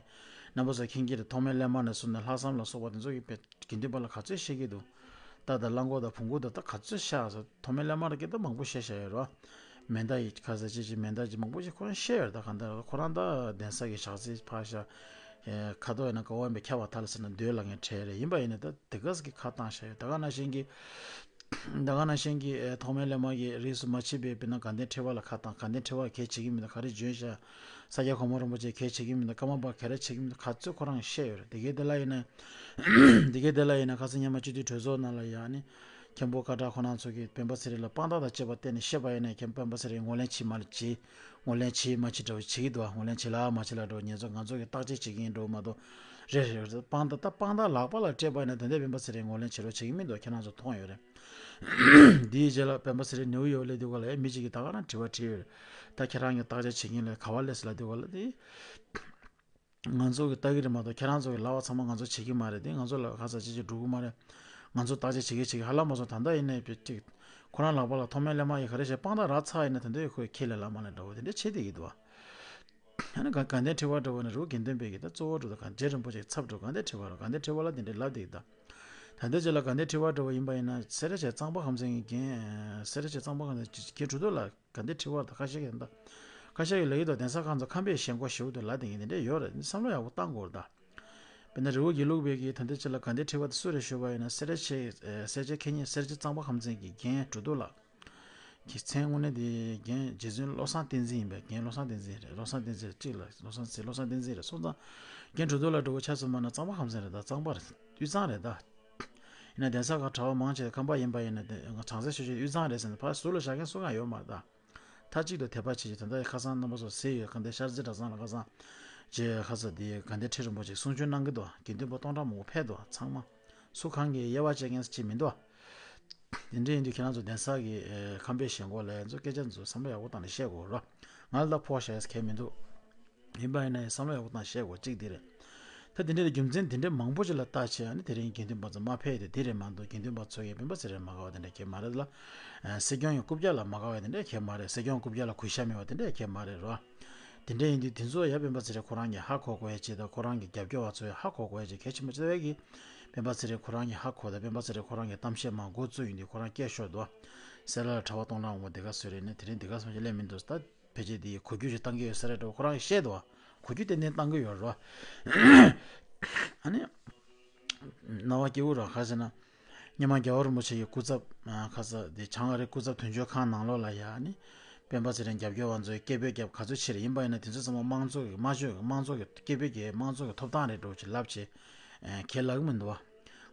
རྣམ་པ་ཚོ་མཁྱེན་གྱི་རེད། ཐོགས་མེད་སླད་མ་ནས་བཟུང་ནས་ལྷག་བསམ་ལ་སོགས་པ་དེ་ཚོ་གི་དཔེ་དགེ་འདུན་པ་ལ་ག་ཚོད་བཤད་ཀྱི་འདུག་རྟ་དང་གླང་མགོ་དང་བོང་གུ་དང་ད་ག་ཚོད་བཤད་སོང་། ཐོགས་མེད་སླད་མ་རེད་ཀྱི་ད་མང་པོ་བཤད་བཞག་ཡོད་རེད་བ། མེ་མདའ་ཡི་ཁ་ཟས་ཅི་ཅི་མེ་མདའ་ཅི་མང་པོ་ཞིག་ཁོ་རང་བཤད་ཡོད་རེད། ད་གང་ལྟར་ཁོ་རང་ད་གདན་ས་གི་ཞག་རྩི་ཕར་བཞག་ཁ་དོག་ཡིན་ན་ཀ་བ་མེད་ཁྱབ་པ་ཐལ་ཟེར་ན་འདོད་ལ་ངས་བྲལ་རེད། ཡིན་པ་ཡིན་ན་ད་དེ་ག་ཟིག་གི་ཁ་བཏང་བཞག་ཡོད། ད་ག་ནང་བཞིན་གྱི་ད་ག་ནང་བཞིན་གྱི་ཨེ་ཐོགས་མེད་སླད་མ་གི་རིས་སུ་མ་ཆད་པའི་དཔེར་ན་དགའ་ལྡན་ཁྲི་པ་ལ་ཁ་བཏང་། དགའ་ལྡན་ཁྲི་པ་གལ་བྱེད་ཀྱི་མི་འདུག་ག་རེ་འཇོན་ཤག་ས་སྐྱ་གོང་མ་རིན་པོ་ཆེ་གལ་བྱེད་ཀྱི་མི་འདུག་ཀརྨ་པ་ག་རེ་བྱེད་ཀྱི་མི་འདུག་ག་ཚོད་ཁོ་རང་བཤད་ཡོད་རེད། དེ་གའི་དེ་ལ་ཡིན་ན་དེ་གའི་དེ་ལ་ཡིན་ན་ཁ་སང་སྔོན་མ་སྤྱི་འཐུས་གྲོས་ཚོགས་ནང་ལ་ཡང་ནི་མཁན་པོ་ཀ་ཁྲག་ཁོ་རང་ཚོ་གིས་སྤེན་པ་ཚེ་རིང་ལ་དཔང་རྟགས་དང་བཅས་པ་བསྟན་ནས་བཤད་པ་ཡིན་ན་མཁན་སྤེན་པ་ཚེ་རིང་ངོས་ལེན་བྱེད་མ་བྱེད་ངོས་ལེན་བྱེད་མ་བྱེད་འདྲ་བོ་བྱེད་ཀྱི་འདུག་ངོས་ལེན་བྱེད་ལ་མ་བྱེད་ལ་འདྲ་བོ་ཉེས་ཚབས་ང་ཚོ་གིས་བརྟག་དཔྱད་བྱེད་ཀྱི་ཡིན་འདྲ་བོ་མ་གཏོགས་རེད་རེད་རེད་དཔང་རྟགས་ད་དཔང་རྟགས་ལག་པ་ལ་སྤྲད་པ་ཡིན་ན་དེ་འདྲ་སྤེན་པ་ཚེ་རིང་ངོས་ལེན་བྱེད་རོགས་བྱེད་ཀྱི་མི་འདུག་ཁྱེད་རང་ཚོ་མཐོང་ཡོད་རེད། འདིའི་རྗེས་ལ་སྤེན་པ་ཚེ་རིང་ནེའུ་ཡོག་སླེབས་དུས་ག་ལ་ཡ་མི་གཅིག་གིས་ད་ག་རང་དྲི་བ་དྲིས་ཡོད་རེད། ད་ཁྱེད་རང་གིས་བརྟག་དཔྱད་བྱེད་མཁན་ལ་ག་བ་སླེབས་སོང་ལབ་དུས་ག་ལ་དེ་ང་ཚོ་གིས་བལྟ་གི་རེད་མ་གཏོགས་ཁྱེད་རང་ཚོ་གི་ལབ་པ་ཚང་མ་ང་ཚོ་བྱེད་ཀྱི་མ་རེད། དེ་ང་ཚོ་ལ་ཁ་ཚ་ཅི་ཅི་འགྲོ་གི་མ་རེད། ང་ཚོ་བརྟག་དཔྱད་བྱེད་ཀྱི་བྱེད་ཀྱི་ཧ་ལམ་མ་སོང་། ད་ལྟ་ཡིན་ནའི་བེད་ཅིག་ཁོ་རང་ལག་པ་ལ་ཐོགས་མེད་སླད་མ་ཡི་ག་རེ་བྱས་དཔང་རྟགས་རག་ཚར་ཡིན་ན་དེ་འདྲ་ཡི་ཁོས་ཁས་ལེན་ལབ་མ་ལབ་འདྲ་བོ་དེ་འདྲ་བྱེད་བསྡད་ཀྱི་འདུག་བ། ཨ་ནི་དགའ་དགའ་ལྡན་ཁྲི་པ་འདྲ་བོ་ནི་རི་བོ་དགེ་ལྡན་པའི་གི་ད་གཙོ་བོ་འགྲོ་ད་གང་རྗེ་རིན་པོ་ཆེ་ཚབ་འགྲོ་དགའ་ལྡན་ཁྲི་པ་རུ་དགའ་ལྡན་ཁྲི་པ་ལ་དེ་འདྲ་ལབ་བསྡད་ཀྱི་ད། ད་ལྟའི་ཆ་ལ་དགའ་ལྡན་ཁྲི་པ་འདྲ་བོ་ཡིན་པ་ཡིན་ན་སེ་ར་བྱེས་གཙང་པ་ཁམས་ཚན་གྱི་རྒན་སེ་ར་བྱེས་གཙང་པ་ཁམས་ཚན་གྱི་རྒན་གྲུབ་ཐོབ་ལ་དགའ་ལྡན་ཁྲི་པ་ད་ཁ་ཤས་ཀྱིས་ད་ཁ་ཤས་ཀྱིས་ལབ་ཀྱི་འདུག་གདན་ས་ཁག་ཚོ་ཁམས་པའི་ཞེན་ཁོག་ཞེ་པོ་འདུག་ལབ་བསྡད་མཁན་དེ་འདྲ་ཡོད་རེད། བསམ་བློ་ཡག་པོ་བཏང་དགོས་རེད་ད། དཔེར་ན་རི་བོ་དགེ་ལུགས་པའི་གི་ད་ལྟའི་ཆ་ལ་དགའ་ལྡན་ཁྲི་པ་དེ་སུ་རེད་ཞུས་པ་ཡིན་ན་སེ་ར་བྱེས་ཨེ་སེར་བྱེས་ཁེ་ཉིན་སེར་བྱེས་གཙང་པ་ཁམས་ཚན་གྱི་རྒན་གྲུབ་ཐོབ་ལགས་ཀྱི་མཚན་དངོས་གནས་དེ་རྒན་རྗེ་བཙུན་བློ་བཟང་བསྟན་འཛིན་ཡིན་པས། རྒན་བློ་བཟང་བསྟན་འཛིན་རེད། བློ་བཟང་བསྟན་འཛིན་གཅིག་ལ་བློ་བཟང་ཟེར་བློ་བཟང་བསྟན་འཛིན་རེད། སོང་ཙང་རྒན་གྲུབ་ཐོབ་ལགས་འདྲ་བོ་ཆ་མཚོན་པ་ན་གཙང་པ་ཁམས་ཚན་རེད་ད། གཙང་པ་རེད། དབུས་གཙང་རེད་ད། ཡིན་ན་གདན་ས་ཁག་གྲྭ་པ་མང་ཆེ་ཁམས་པ་ཡིན་པ་ཡིན་ན་དེ་ང་གྲངས་ཚད་ཤོད་ཆོད་དབུས་གཙང་རེད་ཟེར་ནས་ཕར་ཟུར་ལ་བཞག་མཁན་སུ་གང་ཡོད་མ་རེད་ད། མཐའ་གཅིག་ཏུ་དད་པ་བྱེད་ཀྱི་ད་ལྟ་ཁ་སང་རྣམ་པ་ཚོ་གཟིགས་ཡོད། ག་འདི་ཤར་རྩེ་གྲྭ་ཚང་ལ་ཁ་སང་རྗེ་ཁ་ས་འདི་དགའ་ལྡན་ཁྲི་རིན་པོ་ཆེ་གསུང་ཆོས་གནང་གི་འདུག་དགེ་འདུན་པ་སྟོང་ཕྲག་མང་པོ་ཕེབས་འདུག་ཚང་མ་སུ་གང་གིས་དབྱེ་བ་བྱེད་མཁན་ཅིག་མི་འདུག་དེ་འདྲ་ཡིན་དུས་ཁྱེད་རང་ཚོ་གདན་ས་གི་ཨེ་ཁམས་པའི་ཞེན་ཁོག་ལ་ཚོ་སྐད་ཆ་ཚོ་བསམ་བློ་ཡག་པོ་བཏང་ནས་བཤད་དགོས་རོ། ང་ལ་ཕོག་བཤད་ཡས་གལ་མི་འདུག་ཡིན་པ་ཡིན་ན་ཡང་བསམ་བློ་ཡག་པོ་བཏང་བཤད་དགོས་གཅིག་འདི་རེད། ད་དེ་འདྲའི་རྒྱུ་མཚན་དེ་འདྲ་མང་པོ་ཅིག་ལ་བལྟས་བྱས་ཨ་ནི་དེ་རིང་དགེ་འདུན་པ་ཚོ་མ་ཕེབས་དེ་འདི་རེད་མ་གཏོགས་དགེ་འདུན་པ་ཚོ་གིས་སྤེན་པ་ཚེ་རིང་མ་དགའ་བ་དེ་འདྲ་གང་ཡང་མ་རེད་ལ། ཨ་སྲིད་སྐྱོང་གི་རྐུབ་བཀྱག་ལ་མ་དགའ་བ་དེ་འདྲ་གང་ཡང་མ་རེད། སྲིད་སྐྱོང་རྐུབ་བཀྱག་ལ་གུས་ཞབས་མེད་པ་དེ་འདྲ་གང་ཡང་མ་རེད་རོ། དེ་འདྲ་ཡིན་དུས་དེ་ཚོ་ཡང་སྤེན་པ་ཚེ་རིང་ཁོ་རང་གིས་ཧ་གོ་དགོས་ཡ་ཅིག་དང་ཁོ་རང་གི་རྒྱབ་སྐྱོར་བ་ཚོས་ཧ་གོ་དགོས་ཡ་ཅིག་གལ་ཆེན་པོ་ཆེ་བས་ཀྱི། སྤེན་པ་ཚེ་རིང་ཁོ་རང་གིས་ཧ་གོ་དང་སྤེན་པ་ཚེ་རིང་ཁོ་རང་གི་གཏམ་བཤད་མར་འགོ་བཙུགས་ཡོང་དུས་ཁོ་རང་སྐད་ཤོར་འདུག་སེ་ལ་ལ་གྲྭ་པ་སྟོང་ཕྲག་མང་པོ་འདི་ག་བཟོས་རེད་ནས་དེ་རིང་འདི་ག་སོང་ཞིག་སླེབས་མི་འདུག་ད་ཕལ་ཆེར་དེ་གོ་རྒྱུ་ཞིག་བཏང་གི་ཡོད་ས་རེད་འགྲོ། ཁོ་རང་གིས་བཤད་འདུག་གོ་རྒྱུ་ཏན་ཏན་བཏང་གི་ཡོད་རེད་བ། ཨ་ནི། རྣ་བ་སྐྱིད་པོ་རང་ཁ་ཟེར་ན། སྔོན་མ་རྒྱལ་བ་རིན་པོ་ཆེ་ཡི་སྐུ་ཚབ་ཁ་ས་དེ་བྱང་ཨ་རིའི་སྐུ་ཚབ་དོན་གཅོད་ཁང་ནང་ལོགས་ལ་ཡ་ནི། སྤེན་པ་ཚེ་རིང་རྒྱབ་སྐྱོར་བ་ཚོས་སྐད་འབོད་རྒྱབ་ག་ཚོད་ཆེ་རེད། ཡིན་པ་ཡིན་ན་དེ་ཚོ་ཚང་མ་དམངས་གཙོ་གི་དམངས་གཙོ་གི་དམངས་གཙོ་གི་སྐད་འབོད་ཀྱི་དམངས་གཙོ་གི་ཐོབ་ཐང་རེད་འགྲོ་ཅིག་ལབ་བྱས། ཁས་ལེན་གྱི་མི་འདུག་བ།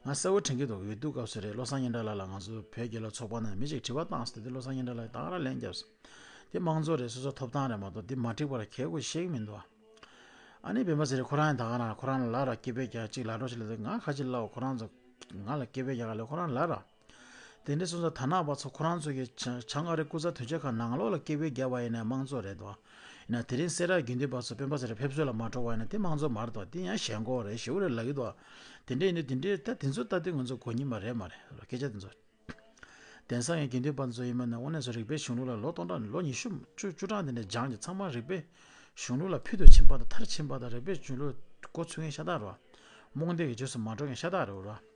ང་གསལ་པོ་དྲན་གྱི་འདུག་འོས་བསྡུ་སྐབས་སུ་རེད། བློ་བཟང་སྙན་གྲགས་ལགས་ལ་ང་ཚོ་བོད་རྒྱལ་ལོ་ཚོགས་པ་ནས་མི་ཞིག་དྲི་བ་བཏང་སོང་། དེ་བློ་བཟང་སྙན་གྲགས་ལགས་ད་ག་རང་ལན་བརྒྱབ་སོང་། དེ་དམངས་གཙོ་རེད། སོ་སོ་ཐོབ་ཐང་རེད་མ་གཏོགས་དེ་མ་འགྲིག་པ་ལ་གལ་དགོས་ཤེས་ཀྱི་མི་འདུག་བ། ཨ་ནི་སྤེན་པ་ཚེ་རིང་ཁོ་རང་ཡང་ད་ག་རང་ཁོ་རང་ལ་ལབ་ར་སྐད་འབོད་རྒྱག་ཅིག་ལབ་རོགས་ཞེས་ལབ་དུས་ང་ཁ་ཅིག་ལབ་ཁོ་རང་ཚོ་ང་ལ་སྐད་འབོད་རྒྱག་ག་ལབ་ཁོ་རང་ལབ་ར། དེ་འདྲ་སོང་ཙང་ད་ནག་པ་ཚོ་ཁོ་རང་ཚོ་གི་བྱང་ཨ་རི་སྐུ་ཚབ་དོན་གཅོད་ཁང་ནང་ལོགས་ལ་སྐད་འབོད་རྒྱབ་པ་ཡིན་ན་དམངས་གཙོ་རེད་དོ། ཡིན་ན་དེ་རིང་སེ་ར་དགེ་འདུན་པ་ཚོ་སྤེན་པ་ཚེ་རིང་ཕེབས་བསུ་ལ་མ་འགྲོ་བ་ཡིན་ན་དེ་དམངས་གཙོ་མ་རེད་དོ། དེ་ཡང་ཞེན་ཁོག་རེད། ཞེ་པོ་རེད་ལབ་ཀྱི་འདུག་དེ་འདྲས་ཡིན་དུས་དེ་འདྲས་ད་དེ་ཚོ་ལྟ་དུས་ང་ཚོ་གོ་སྙིང་མ་རེད་མ་རེད། སྐད་ཆ་དེ་ཚོ། དེང་སང་གི་དགེ་འདུན་པ་ཚོ་ཡིན་མིན་ན་དངོས་གནས་སུ་རིག་པའི་གཞུང་ལུགས་ལ་ལོ་སྟོང་ཕྲག་ལོ་ཉི་ཤུ་བཅུ་བཅུ་གྲངས་དེ་འདྲ་སྦྱངས་ཀྱི་ཚང་མ་རིག་པའི་གཞུང་ལུགས་ལ་ཕུལ་དུ་ཕྱིན་པ་དང་མཐར་ཕྱིན་པ་དང་རིག་པའི་གཞུང་ལུགས་འགོ་ཚུགས་མཁན་ཤ་སྟག་རེད་བ། རྨོངས་དད་ཀྱི་རྗེས་སུ་མ་འགྲོ་མཁན་ཤ་སྟག་རེད་བ།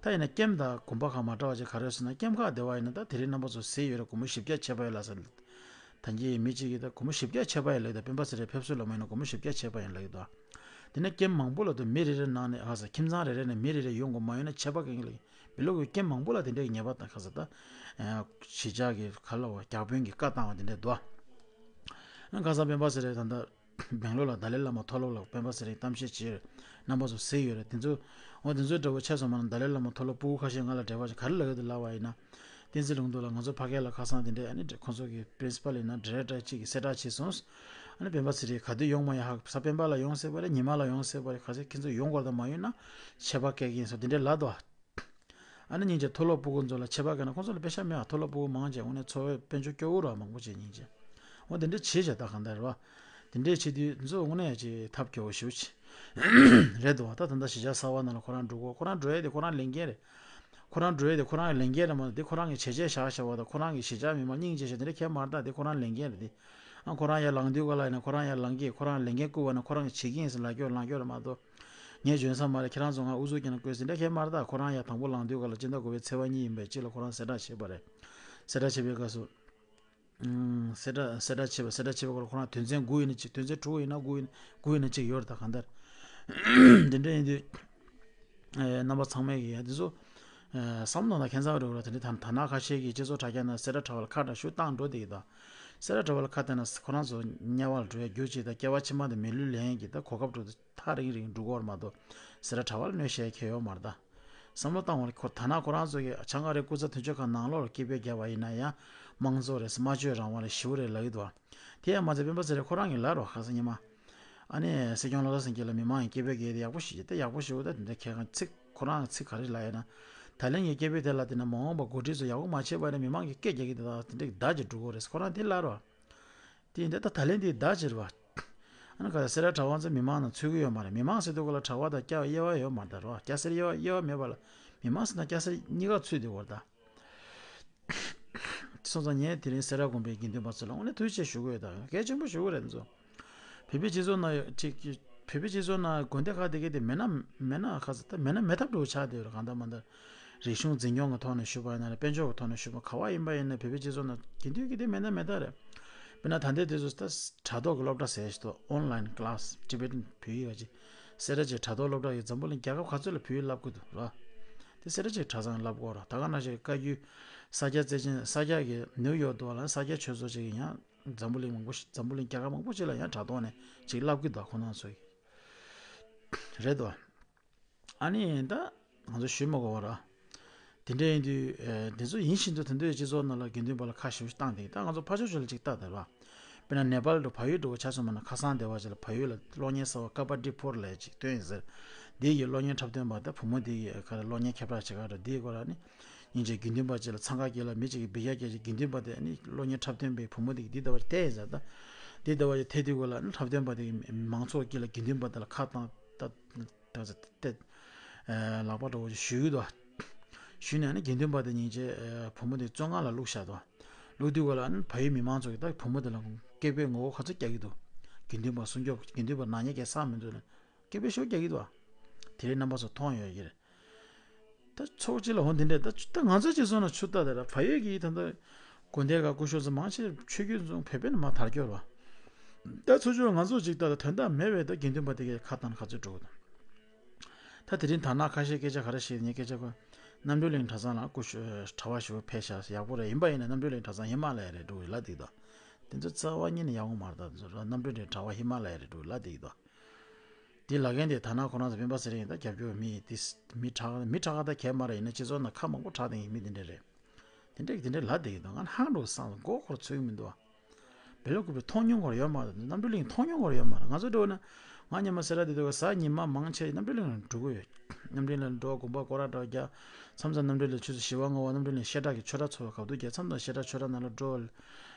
ད་ཡིན་ན་ཀེམ་དང་དགོན་པ་ཁག་མ་འདྲ་བ་ཅིག་ག་རེ་ཟེར་ན་ཀེམ་ཁག་བསྡད་པ་ཡིན་ན་ད་དེ་རིང་རྣམ་པ་ཚོ་གཟིགས་ཡོད་རེད། སྒོར་མོ་བཞི་བརྒྱ་ཆད་པ་ཡིན་ལབ་ཟེར། ད་གིན་མི་གཅིག་གིས་ད་སྒོར་མོ་བཞི་བརྒྱ་ཆད་པ་ཡིན་ལབ་ཀྱི་འདུག་སྤེན་པ་ཚེ་རིང་ཕེབས་བསུ་ལ་མ་ཡིན་ན་སྒོར་མོ་བཞི་བརྒྱ་ཆད་པ་ཡིན་ལབ་ཀྱི་འདུག་དེ་ནས་ཀེམ་མང་པོ་ལ་དུ་མི་རེ་རེ་ནང་ནས་ཧ་ས་ཁྱིམ་ཚང་རེ་རེ་ནས་མི་རེ་རེ་ཡོང་དགོས། མ་ཡོང་ན་ཆད་པ་གང་ལ་བེ་ལོ་གི་ཀེམ་མང་པོ་ལ་དེ་འདྲའི་ཉེས་པ་དང་ཁ་ས་ད་གཞིས་ཆགས་ཀྱི་ག་ལ་བ་རྒྱག་དཔོན་གྱི་བཀའ་བཏང་བ་དེ་འདྲ་འདུག་ཁ་སང་སྤེན་པ་ཚེ་རིང་ད་ལྟ་སྦེང་ལོར་ལ་ཏཱ་ལའི་བླ་མ་མཐོ་སློབ་ལ་སྤེན་པ་ཚེ་རིང་གཏམ་བཤད་བྱས་ཡོད། རྣམ་པ་ཚོ་གཟིགས་ཡོད་རེད། དེ་ཚོ་འོ་དེ་ཚོའི་འདྲ་བོ་ཆད་སོང་མ་ན་ཏཱ་ལའི་བླ་མ་མཐོ་སློབ་སྤུ་གུ་ཁ་ཤས་ང་ལ་འབྲེལ་བ་ཞིག་ག་རེ་ལབ་ཡོད་དུ་ལབ་པ་ཡིན་ན། བསྟན་འཛིན་ལུང་རྟོགས་ལ་ང་ཚོ་ཕ་གི་ལ་ཁ་སང་དེ་འདྲའི་ཨ་ནི་ཁོང་ཚོ་གི་པི་རིན་སི་པལ་ཡིན་ན་ཌི་རེག་ཊར་གཅིག་གིས་གསལ་བསྒྲགས་བྱས་སོང་། ཨ་ནི་སྤེན་པ་ཚེ་རིང་ག་དུས་ཡོང་མ་ཡོང་ཧ་གོ་ས། སྤེན་པ་ལ་ཡོང་སྲིད་པ་རེད། ཉི་མ་ལ་ཡོང་སྲིད་པ་རེད། ག་ཚོད་ཁྱེད་ཚོ་ཡོང་དགོས་དང་མ་ཡོང་ན་ཆད་པ་བཀལ་གྱི་ཡིན་སོགས་དེ་འདྲའི་ལབ་འདུག་ཨ་ནི་སྙིང་རྗེ་མཐོ་སློབ་སྤུ་གུ་ཚོ་ལ་ཆད་པ་བཀལ་ན་ཁོང་ཚོ་ལ་པེ་ཤ་མེད་ཨ། མཐོ་སློབ་སྤུ་གུ་མང་ཆེ་དངོས་གནས་འཚོ་བའི་དཔལ་འབྱོར་སྐྱོ་བོ་ར་མང་པོ་བྱེད་སྙིང་རྗེ། འོ་དེ་འདྲ་བྱེད་བྱ་ད་གང་ལྟར་རེད་བ། དེ་འདྲས་བྱེད་དུས་ཚོ་དངོས་གནས་ཀྱི་ཐབས་སྐྱོ་བོ་ཞེ་པོ་ཅིག་རེད་འདུག་བ། ད་ད་ལྟ་གཞིས་ཆགས་གསར་བ་ནང་ལ་ཁོ་རང་འགྲོ་གོ། ཁོ་རང་འགྲོ་ཡས་དེ་ཁོ་རང་ལས་འགན་རེད། ཁོ་རང་འགྲོ་ཡས་དེ་ཁོ་རང་གི་ལས་འགན་རེད་མ་གཏོགས་དེ་ཁོ་རང་གི་བྱས་རྗེས་བཞག་བཞག་པ་དང་ཁོ་རང་གི་གཞིས་ཆགས་མི་མང་སྙིང་རྗེ་བྱས་དེ་འདྲ་གས་མ་རེད། ད་དེ་ཁོ་རང་ལས་འགན་རེད་དེ། ཨ་ཁོ་རང་ཡར་ལངས་དུས་ག་ལ་ཡིན་ན་ཁོ་རང་ཡར་ལངས་ཀྱི་ཁོ་རང་ལས་འགན་བསྐུར་བ་ན་ཁོ་རང་གི་བྱེད་ཀྱི་ཡིན་ཟེར་ལབ་སྐྱོར་ལངས་སྐྱོར་རེད་མ་གཏོགས། ངས་འཇོན་ས་མ་རེད། ཁྱེད་རང་ཚོ་ང་ཨུ་ཚུགས་བསྐྱལ་ན་བསྐུར་ཟིན་འདྲ་གས་མ་རེད། ད་ཁོ་རང་ཡར་དང་པོ་ལངས་དུས་ག་ལ་སྤྱི་ཟླ་དགུ་པའི་ཚེས་པ་གཉིས་ཡིན་པའི་སྤྱི་ལ་ཁོ་རང་གསལ་བསྒྲགས་བྱས་པ་རེད། གསལ་བསྒྲགས་བྱས་པའི་སྐབས་སུ། ཨུམ། གསལ་བསྒྲགས་གསལ་བསྒྲགས་བྱས་པ་གསལ་བསྒྲགས་བྱས་པའི་སྐོར་ཁོ་རང་དོན་ཚན་དགུ་ཡིན་ན་གཅིག་དོན་ཚན་དྲུག་ཡིན་ན་དགུ་ཡིན་དགུ་ཡིན་ན་གཅིག་ཡོད་རེད། ད་གང་ལྟར་དེ་འདྲ་ཡིན་དུས། ཨེ། རྣམ་པ་ཚང་མས་ཀྱི་ཡ་འདི་ཚོ་ཨེ། བསམ་བློ་ན་ཁྱད་མཚར་རེད་ར། དེ་འདྲ་ད་ད་ནང་ཁ་ཤས་ཀྱིས་སྤྱི་ཚོགས་དྲ་རྒྱ་ནང་གསལ་བསྒྲགས་དྲ་བ་ལ་ཁ་བཏང་ཤུགས་བཏང་འགྲོ་བསྡད་ཀྱི་འདུག་གསལ་བསྒྲགས་དྲ་བ་ལ་ཁ་བཏང་ན་ཁོ་རང་ཚོ་དམྱལ་བ་ལ་འགྲོ་ཡ་རྒྱུ་གཅིག་དང་སྐྱེ་བ་ཕྱི་མ་དང་མི་ལུས་ལེན་ཡ་གི་ད་གོ་སྐབས་འགྲོ་དུས། ཐག་རིང་རིང་འགྲོ་གི་ཡོད་རེད་མ་གཏོགས་གསལ་བསྒྲགས་དྲ་བ་ལ་གནོད་བྱེད་མཁན་ཡོད་མ་རེད་ད། བསམ་བློ་བཏང་བ་ལ་ཁོ་ཐ་ན་ཁོ་རང་ཚོ་གི་བྱང་ཨ་རིའི་སྐུ་ཚབ་དོན་གཅོད་ཁང་ནང་ལོགས་ལ་སྐད་འབོད་བརྒྱབ་པ་ཡིན་ན་ཡང་དམངས་གཙོ་རེད། སྨྲ་བརྗོད་རང་དབང་རེད། ཞི་བ་རེད་ལབ་ཀྱི་འདུག་དེ་ཡང་མ་ཚད་སྤེན་པ་ཚེ་རིང་ཁོ་རང་གིས་ལབ་རོགས་ཁ་སང་ཉི་མ། ཨ་ནི་སྲིད་སྐྱོང་བློ་བཟང་སེང་གེ་ལ་མི་མང་གིས་སྐད་འབོད་བརྒྱབ་དེ་ཡག་པོ་ཞིག་བྱས་ཏེ་ཡག་པོ་ཞིག་འོ་ད་དེ་འདྲ་ཁྱེད་རང་ཚིག་ཁོ་རང་གི་ཚིག་ག་རེ་ལབ་ཡོད་ན། ད་ལན་གྱི་སྐད་འབོད་དེ་ལ་བལྟས་ན་མ་འོངས་པ་འགོ་ཁྲིད་ཚོ་ཡག་པོ་མ་བྱས་པ་ཡིན་ན་མི་མང་གིས་སྐད་རྒྱག་གི་འདུག་ད་དེ་འདྲ་བརྡ་ཅིག་འགྲོ་གི་རེད། ཁོ་རང་དེ་ལབ་རོགས། དེ་ཡིན་དེ་ད་ད་ལན་དེའི་བརྡ་ཅིག་རེད་བ། ཨ་ནི་ག་ལ་སེ་ར་གྲྭ་པ་ཚོ་མི་མང་ནང་ཚུད་ཀྱི་ཡོད་མ་རེད། མི་མང་ཟེར་དུས་ག་ལ་གྲྭ་པ་དང་སྐྱ་དབྱེ་བ་ཡོད་མ་རེད་ད་རེད་བ། སྐྱ་སེར་དབྱེ་བ་དབྱེ་བ་མེད་པ་ལ་མི་མང་ཟེར་ན་སྐྱ་སེར་གཉིས་ཀ་ཚུད་བསྡད་ཡོད་རེད་ད། སོང་ཙང་ངས་དེ་རིང་སེ་ར་དགོན་པའི་དགེ་འདུན་པ་ཚོ་ལ་དངོས་གནས་ཐུགས་རྗེ་ཆེ་ཞུ་གི་ཡོད་ད། གལ་ཆེན་པོ་ཞུ་གི་རེད་ཚོ། བོད་པའི་སྤྱི་ཚོགས་ནང་ཡོད་ཅིག་བོད་པའི་སྤྱི་ཚོགས་ནང་དགོན་སྡེ་ཁག་དེ་གའི་དེ་མེད་ན་མེད་ན་ཁ་ཚ་ད་མེད་ན་མེད་ཐབས་འགྲོ་ཆགས་བསྡད་ཡོད་རེད། གང་ལྟར་མ་ལྟར། རིག་གཞུང་འཛིན་སྐྱོང་གི་ཐོག་ནས་ཞུས་པ་ཡིན་ན་རེད། དཔལ་འབྱོར་གྱི་ཐོག་ནས་ཞུས་པ་ག་བ་ཡིན་པ་ཡིན་ན་བོད་པའི་སྤྱི་ཚོགས་ནང་དགེ་འདུན་གྱི་དེ་མེད་ན་མེད་ད་རེད། དཔེར་ན་ད་ལྟའི་དུས་སུ་ད་དྲ་ཐོག་གི་སློབ་གྲྭ་ཟེར་ཞིག་འདུག Online class Tibetan བོད་ཡིག་ག་ཅིག་གསལ་བསྒྲགས་ཅིག་དྲ་ཐོག་སློབ་གྲྭ་ཡོད། འཛམ་བུ་གླིང་རྒྱལ་ཁབ་ག་ཚོད་ལ་བོད་ཡིག་བསླབ་ཀྱི་འདུག་ར། དེ་གསལ་བསྒྲགས་ཅིག་གྲྭ་ཚང་བསླབ་དགོས་ར། ད་ག་ནང་བཞིན་བཀའ་བརྒྱུད་ས་སྐྱ་བརྩེ་ཆེན་ས་སྐྱ་གི་ནིའུ་ཡོག་འདུག་བ་ལ་ས་སྐྱ་ཆོས་ཚོགས་ཅིག་གིས་ཡང་འཛམ་བུ་གླིང་མང་པོ་ཞིག་འཛམ་བུ་གླིང་རྒྱལ་ཁབ་མང་པོ་ཅིག་ལ་ཡང་དྲ་ཐོག་ནས་ཅིག་བསླབ་ཀྱི་འདུག་ཁོ་རང་ཚོ་གིས་རེད་དོ། ཨ་ནི་ད་ང་ཚོ་ཞུས་མ་དགོས་པ་ར། དེ་འདྲ་ཡིན་དུས་ཨེ། དེ་ཚོ་ཡིན་བཞིན་དུ་དེ་འདྲའི་སྤྱི་ཚོགས་ནང་ལ་དགེ་འདུན་པ་ལ་ཁ་ཞེ་པོ་ཞིག་བཏང་དེ་ད་ང་ཚོ་ཕར་ཕྱོགས་ཕྱོགས་ལ་ཅིག་ལྟ་དེ་ར། དཔེར་ན་ནེ་པཱལ་དུ་བལ་ཡུལ་འགྲོ་བ་ཆ་མཚོན་པ་ན་ཁ་སང་སྡེ་བ་ཅིག་ལ་བལ་ཡུལ་ལ་གློག་བརྙན་གསར་བ་ཀ་པ་ཌི་ཕོར་ལབ་ཅིག་བཏོན་ཡིན་ཟེར། འདི་ཡི་གློག་བརྙན་འཁྲབ་སྟོན་པ་དང་བུ་མོ་འདི་ཡི་ག་རེ་གློག་བརྙན་ཁྱབ་བསྒྲགས་བྱེད་ག་ར་འདིའི་སྐོར་ལ་ནི། སྙིང་རྗེ་དགེ་འདུན་པ་ཅིག་ལ་འཚང་ཁ་སྐྱེལ་ལ་མི་གཅིག་གིས་འབུད་རྒྱག་སྐྱེལ་ཅིག་དགེ་འདུན་པ་དེ་ནི་གློག་བརྙན་འཁྲབ་སྟོན་པའི་བུ་མོ་དེ་གིས་འདི་ལྟ་བ་ཞིག་ཐེབས་ཡིན་ཟེར་ད། འདི་ལྟ་བ་ཞིག་ཐེབས་དུས་སྐོར་ལ་ནི་འཁྲབ་སྟོན་པ་དེ་གིས་མང་ཚོགས་དཀྱིལ་ལ་དགེ་འདུན་པ་དེ་ལ་ཁ་བཏང་ད། ད་ད་ད་ལག་པ་འདྲ་བོ་ཞིག་གཞུས་འདུག་གཞུས་ནས་ནི་དགེ་འདུན་པ་དེ་སྙིང་རྗེ་བུ་མོ་དེ་བཙོན་ཁང་ལ་བླུགས་བཞག་འདུག་བླུགས་དུས་སྐོར་ལ་ནི་བལ་ཡུལ་མི་མང་ཚོ་གིས་ད་བུ་མོ་དེ་ལ་སྐད་འབོད་ངོ་རྒོལ་ག་ཚོད་རྒྱག་གི་འདུག་དགེ་འདུན་པ་སྲུང་སྐྱོབ་དགེ་འདུན་པ་ནག་ཉེས་སྐལ་བཟང་མི་འདུག་ལ་སྐད་འབོད་ཤོག་རྒྱག་གི་འདུག་དེ་རིང་རྣམ་པ་ཚོ་མཐོང་ཡོད་ཀྱི་རེད། ད་ཚོགས་སྤྱི་ལ་འོ་འདི་འདྲས་ད་ད་ང་ཚོ་སྤྱི་ཚོགས་ནང་ཆུ་རྟ་དེ་ར་བལ་ཡུལ་གྱི་ད་ད་དགོན་སྡེ་ག་སྐུ་ཞབས་ཚོ་མང་ཆེ་ཆོས་བརྒྱུད་ཚོ་བོད་པའི་ནང་མ་དར་རྒྱུ་ར། ད་ཚོ་ཆུ་ང་ཚོ་ཅིག་ད་ད་དོན་དག་མེད་པའི་ད་དགེ་འདུན་པ་དེ་གའི་ཁ་བཏང་ག་ཚོད་འགྲོ་གི་འདུག་ད་དེ་རིང་དར་ནག་ཁ་ཤས་སྐད་ཆ་ག་རེ་བཤད་ངས་སྐད་ཆ་གོ། རྣམ་གྲོལ་གླིང་གྲྭ་ཚང་ལ་སྐུ་ཞབས་གྲྭ་པ་ཞུ་བ་ཕེབས་ཤག་ཡག་པོ་རེད། ཡིན་པ་ཡིན་ན་རྣམ་གྲོལ་གླིང་གྲྭ་ཚང་ཧི་མ་ལ་ཡ་རེད་འགྲོ་གི་ལབ་འདུག་ད་དེ་ཚོ་རྩ་བ་ཉིད་ནས་ཡག་པོ་མ་རེད། ད་དེ་ཚོ་རྣམ་གྲོལ་གླིང་གྲྭ་པ་ཧི་མ་ལ་ཡ་རེད་འགྲོ་གི་ལབ་འདུག་དེ་ལ་རྒན་དེ་ཐ་ན་ཁོ་རང་ཚོ་སྤེན་པ་ཚེ་རིང་ད་རྒྱབ་སྐྱོར་མི་དེ་མི་དྲག་མི་དྲག་ད་གས་མ་རེད། ཡིན་ན་སྤྱི་ཚོགས་ནང་ཁ་མང་པོ་གྲགས་དེ་ཡིན་མི་དེ་འདྲ་རེད། དེ་འདྲ་གི་དེ་འདྲ་ལབ་བསྡད་ཀྱི་འདུག་ང་ཧང་འགྲོ་སང་མགོ་འཁོར་ཚོད་ཀྱི་མི་འདུག་བེ་ལོ་ཀུ་པའི་མཐོང་མྱོང་འཁོར་ཡོད་མ་རེད། རྣམ་གྲོལ་གླིང་མཐོང་མྱོང་འཁོར་ཡོད་མ་རེད། ང་ཚོ་འགྲོ་ན་ ང་སྔོན་མ་སེ་ར་བདེ་སྡུག་གི་གཟའ་ཉི་མ་མང་ཆེ་རྣམ་གྲོལ་གླིང་ལ་འགྲོ་གི་ཡོད། རྣམ་གྲོལ་གླིང་ལ་འགྲོ། དགོན་པ་སྐོར་ར་འདྲ་བོ་རྒྱག་མཚམས་མཚམས་རྣམ་གྲོལ་གླིང་ཆུ་ཚོད་བཞི་པ་ལྔ་པ་རྣམ་གྲོལ་གླིང་བཤད་གྲྭ་གི་ཆོས་གྲྭ་ཚོགས་པའི་སྐབས་དུས་རྒྱག་མཚམས་མཚམས་བཤད་གྲྭ་ཆོས་གྲྭ་ནང་ལ་འགྲོ།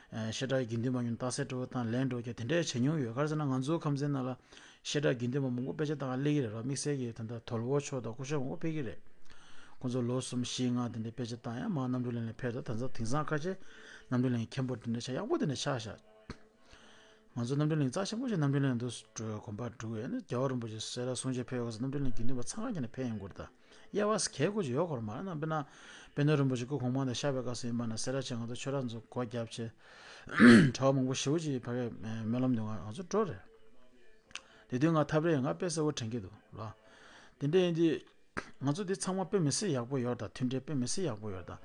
ཨ་བཤད་གྲྭའི་དགེ་འདུན་པ་ཉུང་རྟགས་གསལ་སྤྲོ་བོ་དང་ལན་འགྲོ་རྒྱག་དེ་འདྲའི་བྱེད་མྱོང་ཡོད། ག་རེ་ཟེར་ན་ང་ཚོའི་ཁམས་ཚན་ནང་ལ་བཤད་གྲྭའི་དགེ་འདུན་པ་མང་པོ་དཔེ་ཆ་ལྟ་ག་སླེབས་ཀྱི་རེད་ར། དམིགས་བསལ་གྱི་ད་ལྟ་དོལ་པོ་ཕྱོགས་དང་སྐུ་ཞབས་མང་པོ་ཕེབས་ཀྱི་རེད། ཁོང་ཚོ་ལོ་གསུམ་བཞི་ལྔ་དེ་འདྲའི་དཔེ་ཆ་བཏང་ཡང་མར་རྣམ་གྲོལ་གླིང་ལ་ཕེབས། ད་ད་ལྟ་དེང་སང་ཁ་ཤས་རྣམ་གྲོལ་གླིང་མཁན་པོ་དེ་འདྲ་ཆགས། ཡག་པོ་དེ་འདྲ་ཆགས་ཤག་ང་ཚོ་རྣམ་གྲོལ་གླིང་རྩ་ཆེན་པོ་ཞིག་རྣམ་གྲོལ་གླིང་དུ་འགྲོ་གོམ་པ་འགྲོ་དགོས་ཡོད་ན། རྒྱལ་བ་རིན་པོ་ཆེ་སེ་ར་གསུང་ཆོས་ཕེབས་སྐབས་སུ་རྣམ་གྲོལ་གླིང་དགེ་འདུན་པ་ཚང་མ་ཀྱང་ནས་ཕེབས་ཡོང་དགོས་རེད། ད་དབྱེ་བ་གལ་དགོས་ཀྱི་ཡོད་སྐོར་མ་རེད། ན་དཔེར་ན་དཔལ་ལྡན་རིན་པོ་ཆེ་སྐུ་གོང་མ་དང་གཤགས་པའི་སྐབས་སུ་ཡིན་པ་ན་སེ་ར་བྱེས་ང་ཚོ་ཆོས་གྲྭ་ཚོ་སྒོ་བརྒྱབ་བྱས། གྲྭ་པ་མང་པོ་ཞེ་པོ་ཅིག་ཕ་གིར་སྨོན་ལམ་འདོན་ག་ང་ཚོ་འགྲོ་རེད། དེ་དུས་ང་ཐབས་རེ་ང་དཔེ་གསལ་པོ་དྲན་གྱི་འདུག་ལ། དེ་འདྲ་ཡིན་དུས། ང་ཚོ་འདི་ཚང་མ་དཔེ་མི་སྲིད་ཡག་པོ་ཡོད་ད། མཐུན་འབྲེལ་དཔེ་མི་སྲིད་ཡག་པོ་ཡོད་ད།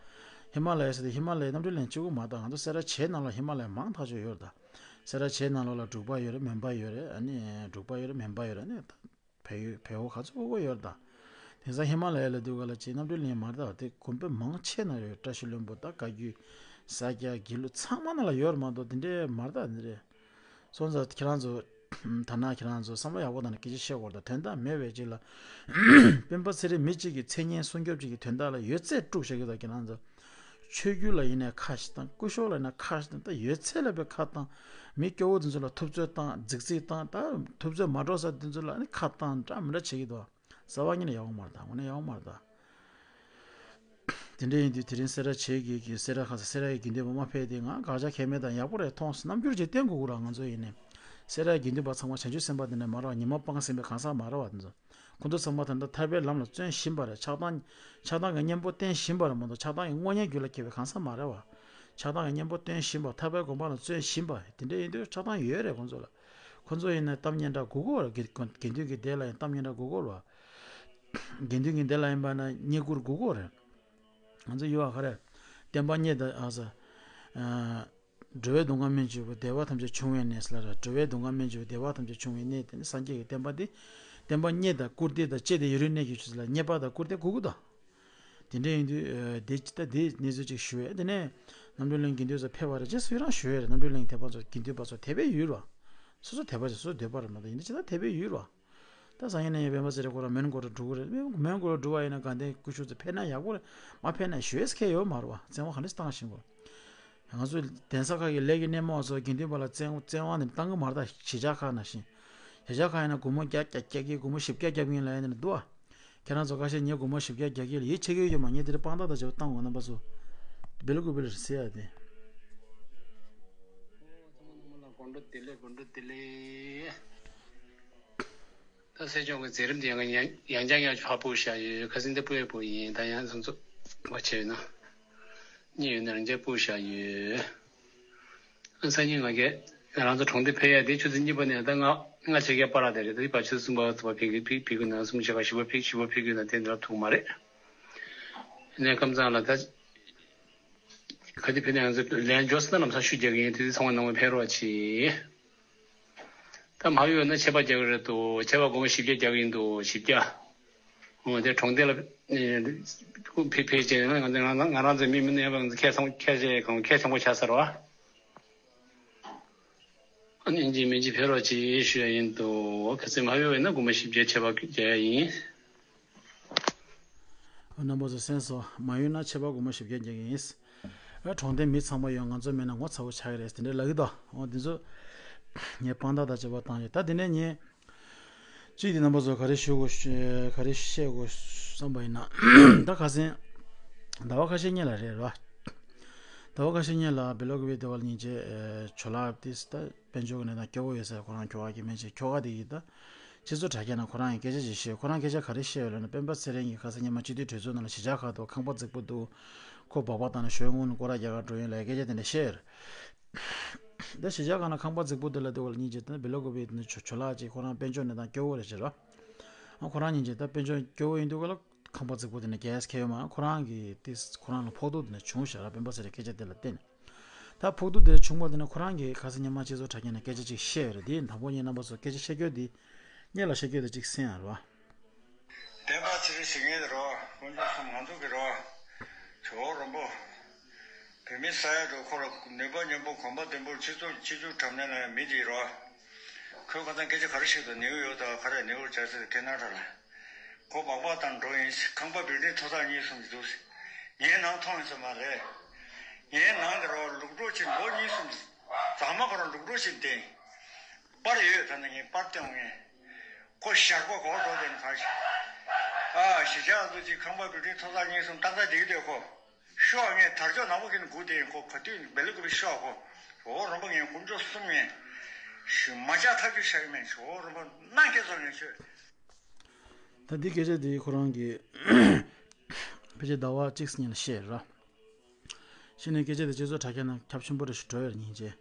ཧི་མ་ལ་ཡ་ཟེར་དུས་ཧི་མ་ལ་ཡའི་རྣམ་གྲོལ་གླིང་གཅིག་པུ་མ་གཏོགས་ང་ཚོ་སེ་ར་བྱེས་ནང་ལ་ཧི་མ་ལ་ཡ་མང་ཐག་ཆོད་ཡོད་ད། སེ་ར་བྱེས་ནང་ལོགས་ལ་འབྲུག་པ་ཡོད་རེད། མོན་པ་ཡོད་རེད། ཨ་ནི་འབྲུག་པ་ཡོད་རེད། མོན་པ་ཡོད་རེད། ཨ་ནི་བལ་ཡུལ་བལ་པོ་ག་ཚོད་པོ་པོ་ཡོད་ད། དེང་སང་ཧི་མ་ལ་ཡ་ལ་འདུག་ག་ལ་ཅིག་རྣམ་གྲོལ་གླིང་མ་རེད་ད། དེ་དགོན་པ་མང་ཆེ་ན་ཡོད། བཀྲ་ཤིས་ལྷུན་པོ་ད་བཀའ་བརྒྱུད། ས་སྐྱ་དགེ་ལུགས་ཚང་མ་ནང་ལ་ཡོད་རེད་མ་གཏོགས་དེ་འདྲའི་མ་རེད་ད། དེ་འདྲའི། སོང་ཙང་ཁྱེད་རང་ཚོ། ད་ནང་ཁྱེད་རང་ཚོ་བསམ་བློ་ཡག་པོ་བཏང་ནས་སྐད་ཆ་བཤད་དགོས་རེད་ད། དོན་དག་མེད་པའི་ཅིག་ལ། སྤེན་པ་ཚེ་རིང་མི་གཅིག་གི་མཚན་སྙན་སྲུང་སྐྱོབ་ཅིག་གི་དོན་དག་ལ་ཡོད་ཚད་དཀྲུགས་བཞག་གི་ད་ཁྱེད་རང་ཚོ། ཆོས་བརྒྱུད་ལ་ཡིན་ནའི་ཁ་ཞིག་བཏང་། སྐུ་ཞབས་ལ་ཡིན་ན་ཁ་ཞིག་བཏང་། ད་ཡོད་ཚད་ལ་དཔེ་ཁ་བཏང་། མི་སྐྱོ་བོ་དེ་ཚོ་ལ་ཐུབ་ཚོད་བཏང་། རྫིག་རྫིག་བཏང་། ད་ཐུབ་ཚོད་མ་འགྲོ་ས་དེ་ཚོ་ལ་ནི་ཁ་བཏང་། འདྲ་མི་འདྲ་བྱེད་ཀྱི་འདུག་རྩ་བ་ཉིད་ནས་ཡག་པོ་མ་རེད་ད། དངོས་གནས་ཡག་པོ་མ་རེད་ད། དེ་འདྲ་ཡིན་དུས་དེ་རིང་སེ་ར་བྱེས་ཀྱི་གི་སེ་ར་ཁ་ས་སེ་ར་ཡི་དགེ་འདུན་པ་མ་ཕེབས་དེ་ང་དགག་བྱ་གལ་མེད་དང་ཡག་པོ་རེད་མཐོང་སོང་། རྣམ་འགྱུར་ཅིག་བསྟན་དགོས་ཀྱི་རེད། ང་ཚོ་ཡིན་ནའི་སེ་ར་ཡི་དགེ་འདུན་པ་ཚང་མ་བྱང་ཆུབ་སེམས་དཔའ་དེ་འདྲ་མ་རེད་བ། ཉི་མ་སྤངས་ཟིན་པའི་གང་ཟག་མ་རེད་བ། དེ་ཚོ་ཁོང་ཚོ་ཚང་མ་ད་ལྟ་ཐར་པའི་ལམ་ལ་བརྩོན་བཞིན་པ་རེད། ཆགས་སྡང་ཆགས་སྡང་གི་གཉེན་པོ་བསྟེན་བཞིན་པ་རེད་མ་གཏོགས་ཆགས་སྡང་གི་དངོས་གཉེན་རྒྱུད་ལ་སྐྱེས་པའི་གང་ཟག་མ་རེད་བ། ཆགས་སྡང་གི་གཉེན་པོ་བསྟེན་བཞིན་པ། ཐར་པའི་དགོངས་པ་ལ་བརྩོན་བཞིན་པ་དེ་འདྲ་ཡིན་དུས་ཆགས་སྡང་ཡོད་རེད་ཁོང་ཚོ་ལ། ཁོ་ཚོ་ཡིན་ན་གཏམ་སྙན་གྲགས་དགོས་ཀྱི་རེད། དགེ་དགེ་འདུན་གྱི་སྡེ་ལ་ཡང་གཏམ་སྙན་གྲགས་དགོས་ཀྱི་རེད་བ། དགེ་འདུན་གྱི་སྡེ་ལ་ཡིན་པ་ན་བསྙེན་བཀུར་དགོས་ཀྱི་རེད། ང་ཚོ་ཡོད་བ་ག་རེ། བསྟན་པ་རྙེད་དང་ཨ་ས། འགྲོ་བའི་སྡུག་བསྔལ་སྨན་བཅོས་པ་བདེ་བ་ཐམས་ཅད་འབྱུང་བའི་གནས་ལ་ར། འགྲོ་བའི་སྡུག་བསྔལ་སྨན་བཅོས་པ་བདེ་བ་ཐམས་ཅད་འབྱུང་བའི་གནས་དེ་ནི་སངས་རྒྱས་ཀྱི་བསྟན་པ་འདི། བསྟན་པ་རྙེད་དང་བཀུར་སྟི་དང་བཅས་ཏེ་ཡུན་རིང་གནས་ཀྱི་ཆོས་ལ་རྙེད་པ་དང་བཀུར་སྟི་དགོས་ཀྱི་དང་། དེ་འདྲ་ཡིན་དུས་ཨ་དེ་ད་དེ་གནས་ཚུལ་ཅིག་ཞུ་ཡས། དེ་ནས་རྣམ་གྲོལ་གླིང་དགེ་འདུན་ཚོ་ཕེབས་པ་རེད་ཅེས་སུ་རང་ཞུ་ཡས་རེད། རྣམ་གྲོལ་གླིང་དད་པ་ཚོ་དགེ་འདུན་པ་ཚོ་དད་པའི་ཡུལ་རེད་བ། སོ་སོ་དད་པ་ཅིག་སོ་སོ་འདོད་པ་རེད་མ་གཏོགས་ཡིན་ན་ཅི་ད་དད་པའི་ཡུལ་རེད་བ། ད་སང་ཉིན་ནས་ཡང་སྤེན་པ་ཚེ་རིང་ཁོ་རང་མོན་གྷོ་རུ་འགྲོ་གི་རེད། མོན་གྷོ་རུ་འགྲོ་བ་ཡིན་ན་དགའ་ལྡན་སྐུ་ཞབས་ཚོ་ཕེབས་ན་ཡག་པོ་རེད། མ་ཕེབས་ན་ཞུ་ཡས་ཁེལ་ཡོད་མ་རེད་བ། བཙན་དབང་ག་འདྲ་ཞིག་བཏང་བཞིན་གོ། ང་ཚོ་གདན་ས་ཁག་གི་ལས་ཀྱི་སྣེ་མོ་ཚོ་དགེ་འདུན་པ་ལ་བཙན་བཙན་དབང་དེ་བཏང་གི་མ་རེད། ད་གཞིས་ཆགས་ཁག་ནང་བཞིན། གཞིས་ཆགས་ཁག་ཡིན་ན་སྒོར་མོ་བརྒྱ་བརྒྱ་བརྒྱ་བརྒྱ་སྒོར་མོ་བཞི་བརྒྱ་བརྒྱབ་ཡིན་ལབ་ཡ་དེ་འདྲ་འདུག་བ། ཁྱེད་རང་ཚོ་ཁ་ཤས་ངས་སྒོར་མོ་བཞི་བརྒྱ་བརྒྱ་བརྒྱ་ལ་ཡིད་ཆེས་ཀྱི་ཡོད་མ། ངས་དེ་འདྲ་དཔང་རྟགས་དང་བཅས་པ་བཏང་འོང་རྣམ་པ་ཚོ། སྦེལ་ཀོབ་ལ་ཟེར་ཡ་དེ། ཨོ་ཚང་མ་ཚང་མ་ལ་དགོང་དྲོ་བདེ་ལེགས། དགོང་དྲོ་བདེ་ལེགས། ད་སྲིད་སྐྱོང་གི་མཛད་རིམ་དེ་ཡང་ཡང་ཡང་བསྐྱར་ཡང་ཕར་སྤུ་བཞག་ཡོད། ཁ་སང་འདི་སྤུ་ཡང་སྤུ་ཡིན། ད་ཡང་སོང་ཚོ་བ་བྱས་ཡོད་ན། གཉིས་ཡོད་ན་རང་རྐྱ་སྤུ་བཞག་ཡོད། ཨ་སང་ཉིན་ང་གས་ང་རང་ཚོ་གྲོང་སྡེ་ཕེབས་ཡ་དེ་ཆུ་ཚོད་གཉིས་པ་ནས་ད་ང་ང་ཕྱེད་ཀ་པ་ར་དེ་རེད། ད་དེ་བར་ཆུ་ཚོད་གསུམ་པ་ཚོ་བ་ཕེབས་ཀྱི་ཕེབས་ཕེབས་ཀྱི་ན་གསུམ་ཕྱེད་ཀ་བཞི་པ་ཕེབས་བཞི་པ་ཕེབས་ཀྱི་ན་དེ་འདྲ་ཐུག་མ་རེད། ནས་ཀམ་ཚང་ལ་ད་ག་དེ་ཕེབས་ན་ང་ཚོ་ལན་འཇོག་ས་ན་ལམ་སང་ཤུ་རྒྱག་གི་ཡིན། དེ་དུས་ཚང་མ་ནང་མ་ཕེབས་རོགས་གྱིས། ད་མ་ཡོད་ན་ཆད་པ་རྒྱག་གི་རེད་དོ། ཆད་པ་སྒོར་མོ་བཞི་བརྒྱ་རྒྱག་གི་ཡིན་དོ། བཞི་བརྒྱ། འོ་དེ་གྲོང་སྡེ་ལ་ཨེ་ཕེ་ཕེ་བྱས་ན་ང་ང་ང་རང་ཚོའི་མི་མི་ནས་ཡང་ཁྱད་ཚང་ཁྱད་ཆེ་གང་ཁྱད་ཆེན་པོ་ཆགས་ས་རེད་བ། ཨ་ནི་ཨིན་ཇི་མིན་ཇི་ཕེ་རོགས་གྱིས་ཞུ་ཡ་ཡིན་དོ། གལ་སྲིད་མ་ཡོད་ན་སྒོར་མོ་བཞི་བརྒྱ་ཆད་པ་རྒྱག་ཡ་ཡིན། རྣམ་པ་ཚོ་གསན་སོང་། མ་ཡོད་ན་ཆད་པ་སྒོར་མོ་བཞི་བརྒྱ་རྒྱག་གི་ཡིན། ཨ་གྲོང་སྡེའི་མི་ཚང་མ་ཡོད། ང་ཚོ་མེད་ན་ངོ་ཚ་བོ་ཆགས་ཀྱི་རེད་དེ་འདྲ་ལབ་ཀྱི་འདུག་འོ་འདི་ཚོ་ངས་དཔང་རྟགས་དང་བཅས་པ་བཏང་ཡོད། ད་དེ་ནས་ངས་གཅིག་དེ་རྣམ་པ་ཚོ་ག་རེ་ཞུ་དགོས་ག་རེ་བཤད་དགོས་བསམ་པ་ཡིན་ན། ད་ཁ་སང་ཟླ་བ་ཁ་ཤས་སྔོན་ལ་རེད་ར། ཟླ་བ་ཁ་ཤས་སྔོན་ལ་བི་ལོག་གི་བི་དེ་བ་ལ་སྙིང་རྗེ་ཇོ་ལགས་དེ་ད། དཔལ་འབྱོར་གྱི་གནས་སྟངས་སྐྱོ་བོ་ཡོད་ས། ཁོ་རང་ཁྱོ་ག་གི་མན་ཆད་ཁྱོ་ག་དེ་ཡིན་ད། སྤྱི་ཚོགས་དྲ་རྒྱ་ནང་ཁོ་རང་གི་སྐད་ཆ་ཅིག་བཤད། ཁོ་རང་སྐད་ཆ་ག་རེ་བཤད་ཡོད་ལབ་ན་སྤེན་པ་ཚེ་རིང་གིས་ཁ་སང་སྔོན་མ་སྤྱི་འཐུས་གྲོས་ཚོགས་ནང་ལ་གཞིས་ཆགས་ཁག་ཏུ་ཁང་པ་རྫིག་པོ་འདུག་ཁོ་སྦག་སྦག་བཏང་ནས་ཞོལ་དངུལ་སྐོར་ར་རྒྱག་གར་འགྲོ་ཡོང་ལབ་སྐད་ཆ་དེ་འདྲ་བཤད་ཡོད་རེད། ད་གཞིས་ཆགས་ཁག་ནང་ཁང་པ་རྫིག་པོ་འདུག་ལབ་དུས་ལ་སྙིང་རྗེ་དེ་ནས་བི་ལོག་གི་བི་དེ་ནས་ཇོ་ཇོ་ལགས་ཅིག་ཁོ་རང་དཔལ་འབྱོར་གནས་སྟངས་སྐྱོ་བོ་རེད་ཟེར་ར། ཨ་ཁོ་རང་སྙིང་རྗེ་ད་དཔལ་འབྱོར་སྐྱོ་བོ་ཡིན་དུས་ག་ལ། ཁང་པ་རྫིག་པོ་དེ་ནས་རྒྱལ་ཁ་ཡོད་མ་ཁོ་རང་གི་ཏིས་ཁོ་རང་ལ་ཕོག་ཐུག་དེ་ནས་བྱུང་ཤག་ར། སྤེན་པ་ཚེ་རིང་སྐད་ཆ་དེ་ལ་བརྟེན་ནས། ད་ཕོག་ཐུག་དེ་བྱུང་བ་དེ་ནས་ཁོ་རང་གིས་ཁ་སང་སྔོན་མ་སྤྱི་ཚོགས་དྲ་རྒྱ་ནས་སྐད་ཆ་ཅིག་བཤད་ཡོད་རེད། དེ་དང་པོ་ཉིད་རྣམ་པ་ཚོ་སྐད་ཆ་བཤད་རྒྱུ་དེ་སྔོན་ལ་བཤད་རྒྱུ་དེ་ཅིག་གསན་ཡ་རེད་བ། སྤེན་པ་ཚེ་རིང་ཞིག་ངེས་རེད་བ། དཀོན་མཆོག་གསུམ་ང་ཚོ་གི་རེད་བ། ཇོ་བོ་རིན་པོ། བོད་མི་ས་ཡ་དྲུག་ཁོ་ལ་ནུས་པ་མཉམ་སྤུངས་གོམ་པ་མདུན་སྤོས་སྤྱི་ཚོགས་སྤྱི་ཚོགས་དྲ་གནས་ལ་ཡང་མི་དེ་རེད་བ། ཁོས་ཁ་སང་སྐད་ཆ་ག་རེ་ཞིག་དང་ནེའུ་ཡོག་དང་ག་རེ་ནེའུ་ཡོག་ཇར་སི་དང་ཁེ་ན་ཌ་ལ། ཁོ་སྦག་སྦག་བཏང་འགྲོ་ཡིན། ཁང་པ་བིལ་ཌིང་མཐོ་ཚད་གཉིས་གསུམ་ཞིག་འདུག་ངའི་ནང་མཐོང་ཡོད་ས་མ་རེད། ངའི་ནང་དེ་རོ་ལུག་འགྲོ་ཆེན་ལོ་གཉིས་གསུམ། རྫ་མ་ཁོ་རང་ལུག་འགྲོ་ཆེན་བསྟན། པར་ཡོད། ད་ནི་ངས་པར་བསྟན་ངས། ཁོ་ཞར་པ་གོག་འགྲོ་དེ་ནི་གང་ཞིག་ཨ་གཞིས་ཆགས་འདུག་ཅིག་ཁང་པ་བིལ་ཌིང་མཐོ་ཚད་གཉིས་གསུམ་ཏག་ཏག་བསྡད་ཀྱི་འདུག་ཁོ། ཤོག་ངས་དར་ལྕོག་ནག་པོ་ཁྱེར་ནས་སྒུག་བསྡད་ཡིན། ཁོ་ག་དུས་བེ་ལི་ཀུ་པའི་ཤོག་ཁོ། ཨོ་རོམ་པ་ངས་དཀོན་མཆོག་གསུམ་ངས་ཞུ་མ་ཆག་ཐག་གཅོད་བྱ་གི་མེད། ཞུ་ཨོ་རོམ་པ་ནང་སྐད་ཚོར་ངས་ཤོད། ད་འདི་སྐད་ཆ་འདི་ཁོ་རང་གིས་ཕལ་ཆེར་ཟླ་བ་གཅིག་སྔོན་ལ་བཤད་ར། བཤད་ནས་སྐད་ཆ་དེ་སྤྱི་ཚོགས་དྲ་རྒྱ་ནང་ཁྱབ་ཆེན་པོ་རེ་ཞིག་འགྲོ་ཡོད་རེད་སྙིང་རྗེ།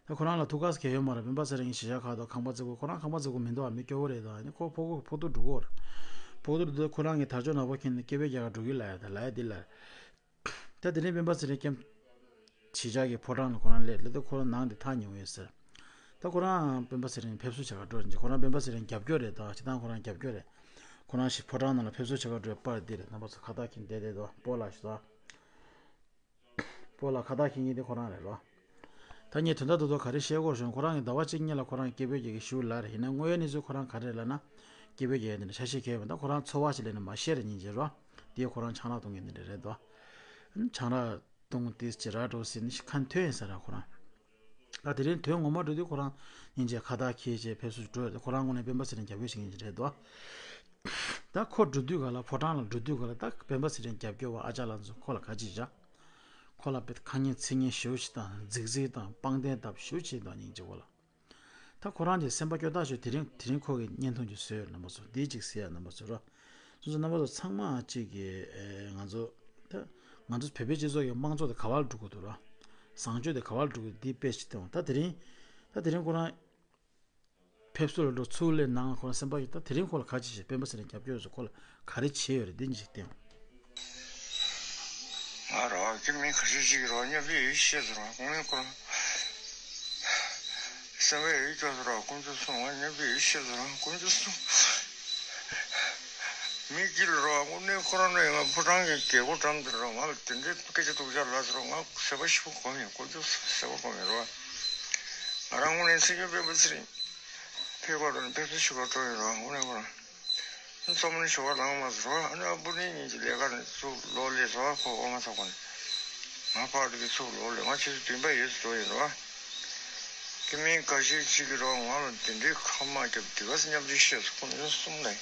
ད་ཁོ་རང་ལ་ཐུགས་ཁག་གང་ཡང་ཡོད་མ་རེད། སྤེན་པ་ཚེ་རིང་གཞིས་ཆགས་ཁག་ཏུ་ཁང་པ་བརྩིགས་པ། ཁོ་རང་ཁང་པ་བརྩིགས་པ་མི་འདུག་ཨ། མི་སྐྱོ་བོ་རེད། ད་ནི་ཁོ་ཕྲུ་གུ་ཕྲུ་གུ་འགྲོ་གི་ཡོད་རེད། ཕྲུ་གུ་འགྲོ་དུས་ཁོ་རང་གིས་དར་ལྕོག་ནག་པོ་ཁྱེར་ནས་སྐད་འབོད་རྒྱག་གར་འགྲོ་གི་ལབ་ཡ། ད་ལབ་ཡ་འདི་ལ། ད་དེ་རིང་སྤེན་པ་ཚེ་རིང་ཀེམ་གཞིས་ཆགས་ཀྱི་ཕོ་བྲང་ལ་ཁོ་རང་སླེབས། སླེབས་དུས་ཁོ་རང་ནང་དེ་ཐག་ཉེ་བོ་ཡོད་ཟེར། ད་ཁོ་རང་སྤེན་པ་ཚེ་རིང་ཕེབས་བསུ་བྱེད་གར་འགྲོ་རེད། ཁོ་རང་སྤེན་པ་ཚེ་རིང་རྒྱབ་སྐྱོར་རེད། ད་སྤྱིར་བཏང་ཁོ་རང་རྒྱབ་སྐྱོར་རེད། ཁོ་རང་ཞིག་ཕོ་བྲང་ནང་ལ་ཕེབས་བསུ་བྱེད་གར་འགྲོ་བའི་པར་འདི་རེད། རྣམ་པ་ཚོ་ཁ་བཏགས་ཁྱེར་བསྡད་བསྡད་དོ། སྤོ་ལགས་ཞུ་དང་། སྤོ་ལགས་ཁ་བཏགས་ཁྱེར་མཁན་དེ་ཁོ་རང་རེད་རོ། ད་ངས་དོན་དག་ཏུ་ཏུ་ག་རེ་བཤད་དགོས་བྱུང་། ཁོ་རང་གིས་ཟླ་བ་གཅིག་གཉིས་ལ་ཁོ་རང་སྐད་འབོད་རྒྱག་གི་ཞུ་ལབ་རེད། ཡིན་ན་དངོས་ཡོད་གནས་ཚུལ་ཁོ་རང་ག་རེ་རེད་ལབ་ན། སྐད་འབོད་རྒྱག་ཡ་དེ་འདྲ་ཆ་ཤས་གང་ཡོད་མེད། ད་ཁོ་རང་ཚོར་བ་ཞིག་ལེན་ནས་མར་བཤད་རེད་སྙིང་རྗེ་རོ། དེ་ཁོ་རང་ཆང་རག་བཏུང་མཁན་དེ་འདྲ་རེད་དོ། ཆང་རག་བཏུང་དེ་ཅི་ར་འགྲོ་ཟེར་ནས་ཁ་འཐོན་ཡིན་ས་ར་ཁོ་རང་། ད་དེ་རིང་དོན་ངོ་མ་འགྲོ་དུས་ཁོ་རང་སྙིང་རྗེ་ཁ་བཏགས་ཁྱེར་བྱས་ཕེབས་བསུ་འགྲོ་ཡོད། ཁོ་རང་ངོས་ནས་སྤེན་པ་ཚེ་རིང་རྒྱབ་སྐྱོར་བྱེད་མཁན་ཅིག་རེད་དོ། ད་ཁོ་འགྲོ་དུས་ག་ལ་ཕོ་བྲང་ལ་འགྲོ་དུས་ག་ལ་ད་སྤེན་པ་ཚེ་རིང་རྒྱབ་སྐྱོར་བ་ཨ་ཅག་ལགས་ཚོ་ཁོ་ལ་ག་ཅི་བྱ། ཁོ་ལ་དཔེ་ཁ་ངན་ཚིག་ངན་ཞེ་པོ་ཅིག་དང་རྫིག་རྫིག་དང་དཔང་རྟགས་ལྡབ་ཞེ་པོ་ཅིག་དང་སྙིང་རྗེ་པོ་ལ། ད་ཁོ་རང་གི་སེམས་པ་སྐྱོ་ཐག་ཆོད། དེ་རིང་དེ་རིང་ཁོ་གི་བརྙན་ཐུང་ཅིག་བཟོས་ཡོད། རྣམ་པ་ཚོ་འདི་གཅིག་གཟིགས་ཡ། རྣམ་པ་ཚོ་རོ། སོ་སོ་རྣམ་པ་ཚོ་ཚང་མ་གཅིག་གི་ཨེ་ང་ཚོ་ད་ང་ཚོ་བོད་པའི་སྤྱི་ཚོགས་ཀྱི་དམངས་གཙོ་དེ་ག་བ་ལ་འགྲོ་གི་འདུག་རོ། བཟང་སྤྱོད་དེ་ག་བ་ལ་འགྲོ་གི་འདུག་འདི་དཔེ་ཅིག་སྟོན། ད་དེ་རིང་ད་དེ་རིང་ཁོ་རང་ཕེབས་བསུ་ལ་འགྲོ་ཚུར་སླེབས་ནང་ཁོ་རང་སེམས་པ་ཡིན། ད་དེ་རིང་ཁོ་ལ་ག་ཅི་བྱས། སྤེན་པ་ཚེ་རིང་རྒྱབ་སྐྱོར་ཚོ་ཁོ་ལ་ག་རེ་བྱས་ཡོད་རེད། འདི་གཅིག་བསྟན། ང་རང་སྐྱེ་དམན་ཁ་ཤས་ཤིག་གིས་རང་སྙན་པའི་ཡིད་ཤེས་སུ་རང་དངོས་གནས་ཁོ་རང་སེམས་པའི་ཡིད་སྐྱོ་སུ་རང་དཀོན་མཆོག་གསུམ། ང་སྙན་པའི་ཡིད་ཤེས་སུ་རང་དཀོན་མཆོག་གསུམ། མི་དཀྱིལ་རོ་དངོས་གནས་ཁོ་རང་ནས་ང་ཕོ་བྲང་གི་རྒྱལ་སྒོ་འགྲམ་དུ་རོ། ང་ལ་དེ་འདྲའི་སྐད་ཆ་སྡུག་ཅག་ལབ་སོང་རོ། ང་ཟད་པ་ཞེ་པོ་སྒོམ་ཡིན། དཀོན་མཆོག་གསུམ། ཟད་པ་སྒོམ་ཡིན་རོ། ང་རང་དངོས་གནས་སྲིད་སྐྱོང་སྤེན་པ་ཚེ་རིང་ཕེབས་པར་འགྲོ་ནས་ཕེབས་བསུ་ཞུ་བར་འགྲོ་ཡིན་རོ། དངོས་གནས་ཁོ་རང་རྩོམ་ནི་ཞུ་བ་ལངས་མ་ཟེར་རོ། ཨ་ནི་ཨ་བུ་ནི་གཉིས་ཀྱི་ལས་ཀ་ནས་ཚུར་ལོག་སླེབས་སོང་། ཁོ་འོ་མ་ཚ་གོ་ནས་ང་ཕར་དེ་ཚུར་ལོག་སླེབས། ང་ཕྱི་ཚུལ་བདུན་པ་ཡོད་ཟེར་འགྲོ་ཡིན་རོ། སྐྱེ་དམན་འགའ་ཤས་ཅིག་གིས་རོ་ང་ལ་དེ་འདྲའི་ཁ་མ་བརྒྱབ། དེ་ག་ཚོད་སྙན་པའི་ཡིད་ཤེས་སུ་དཀོན་མཆོག་གསུམ་ལ།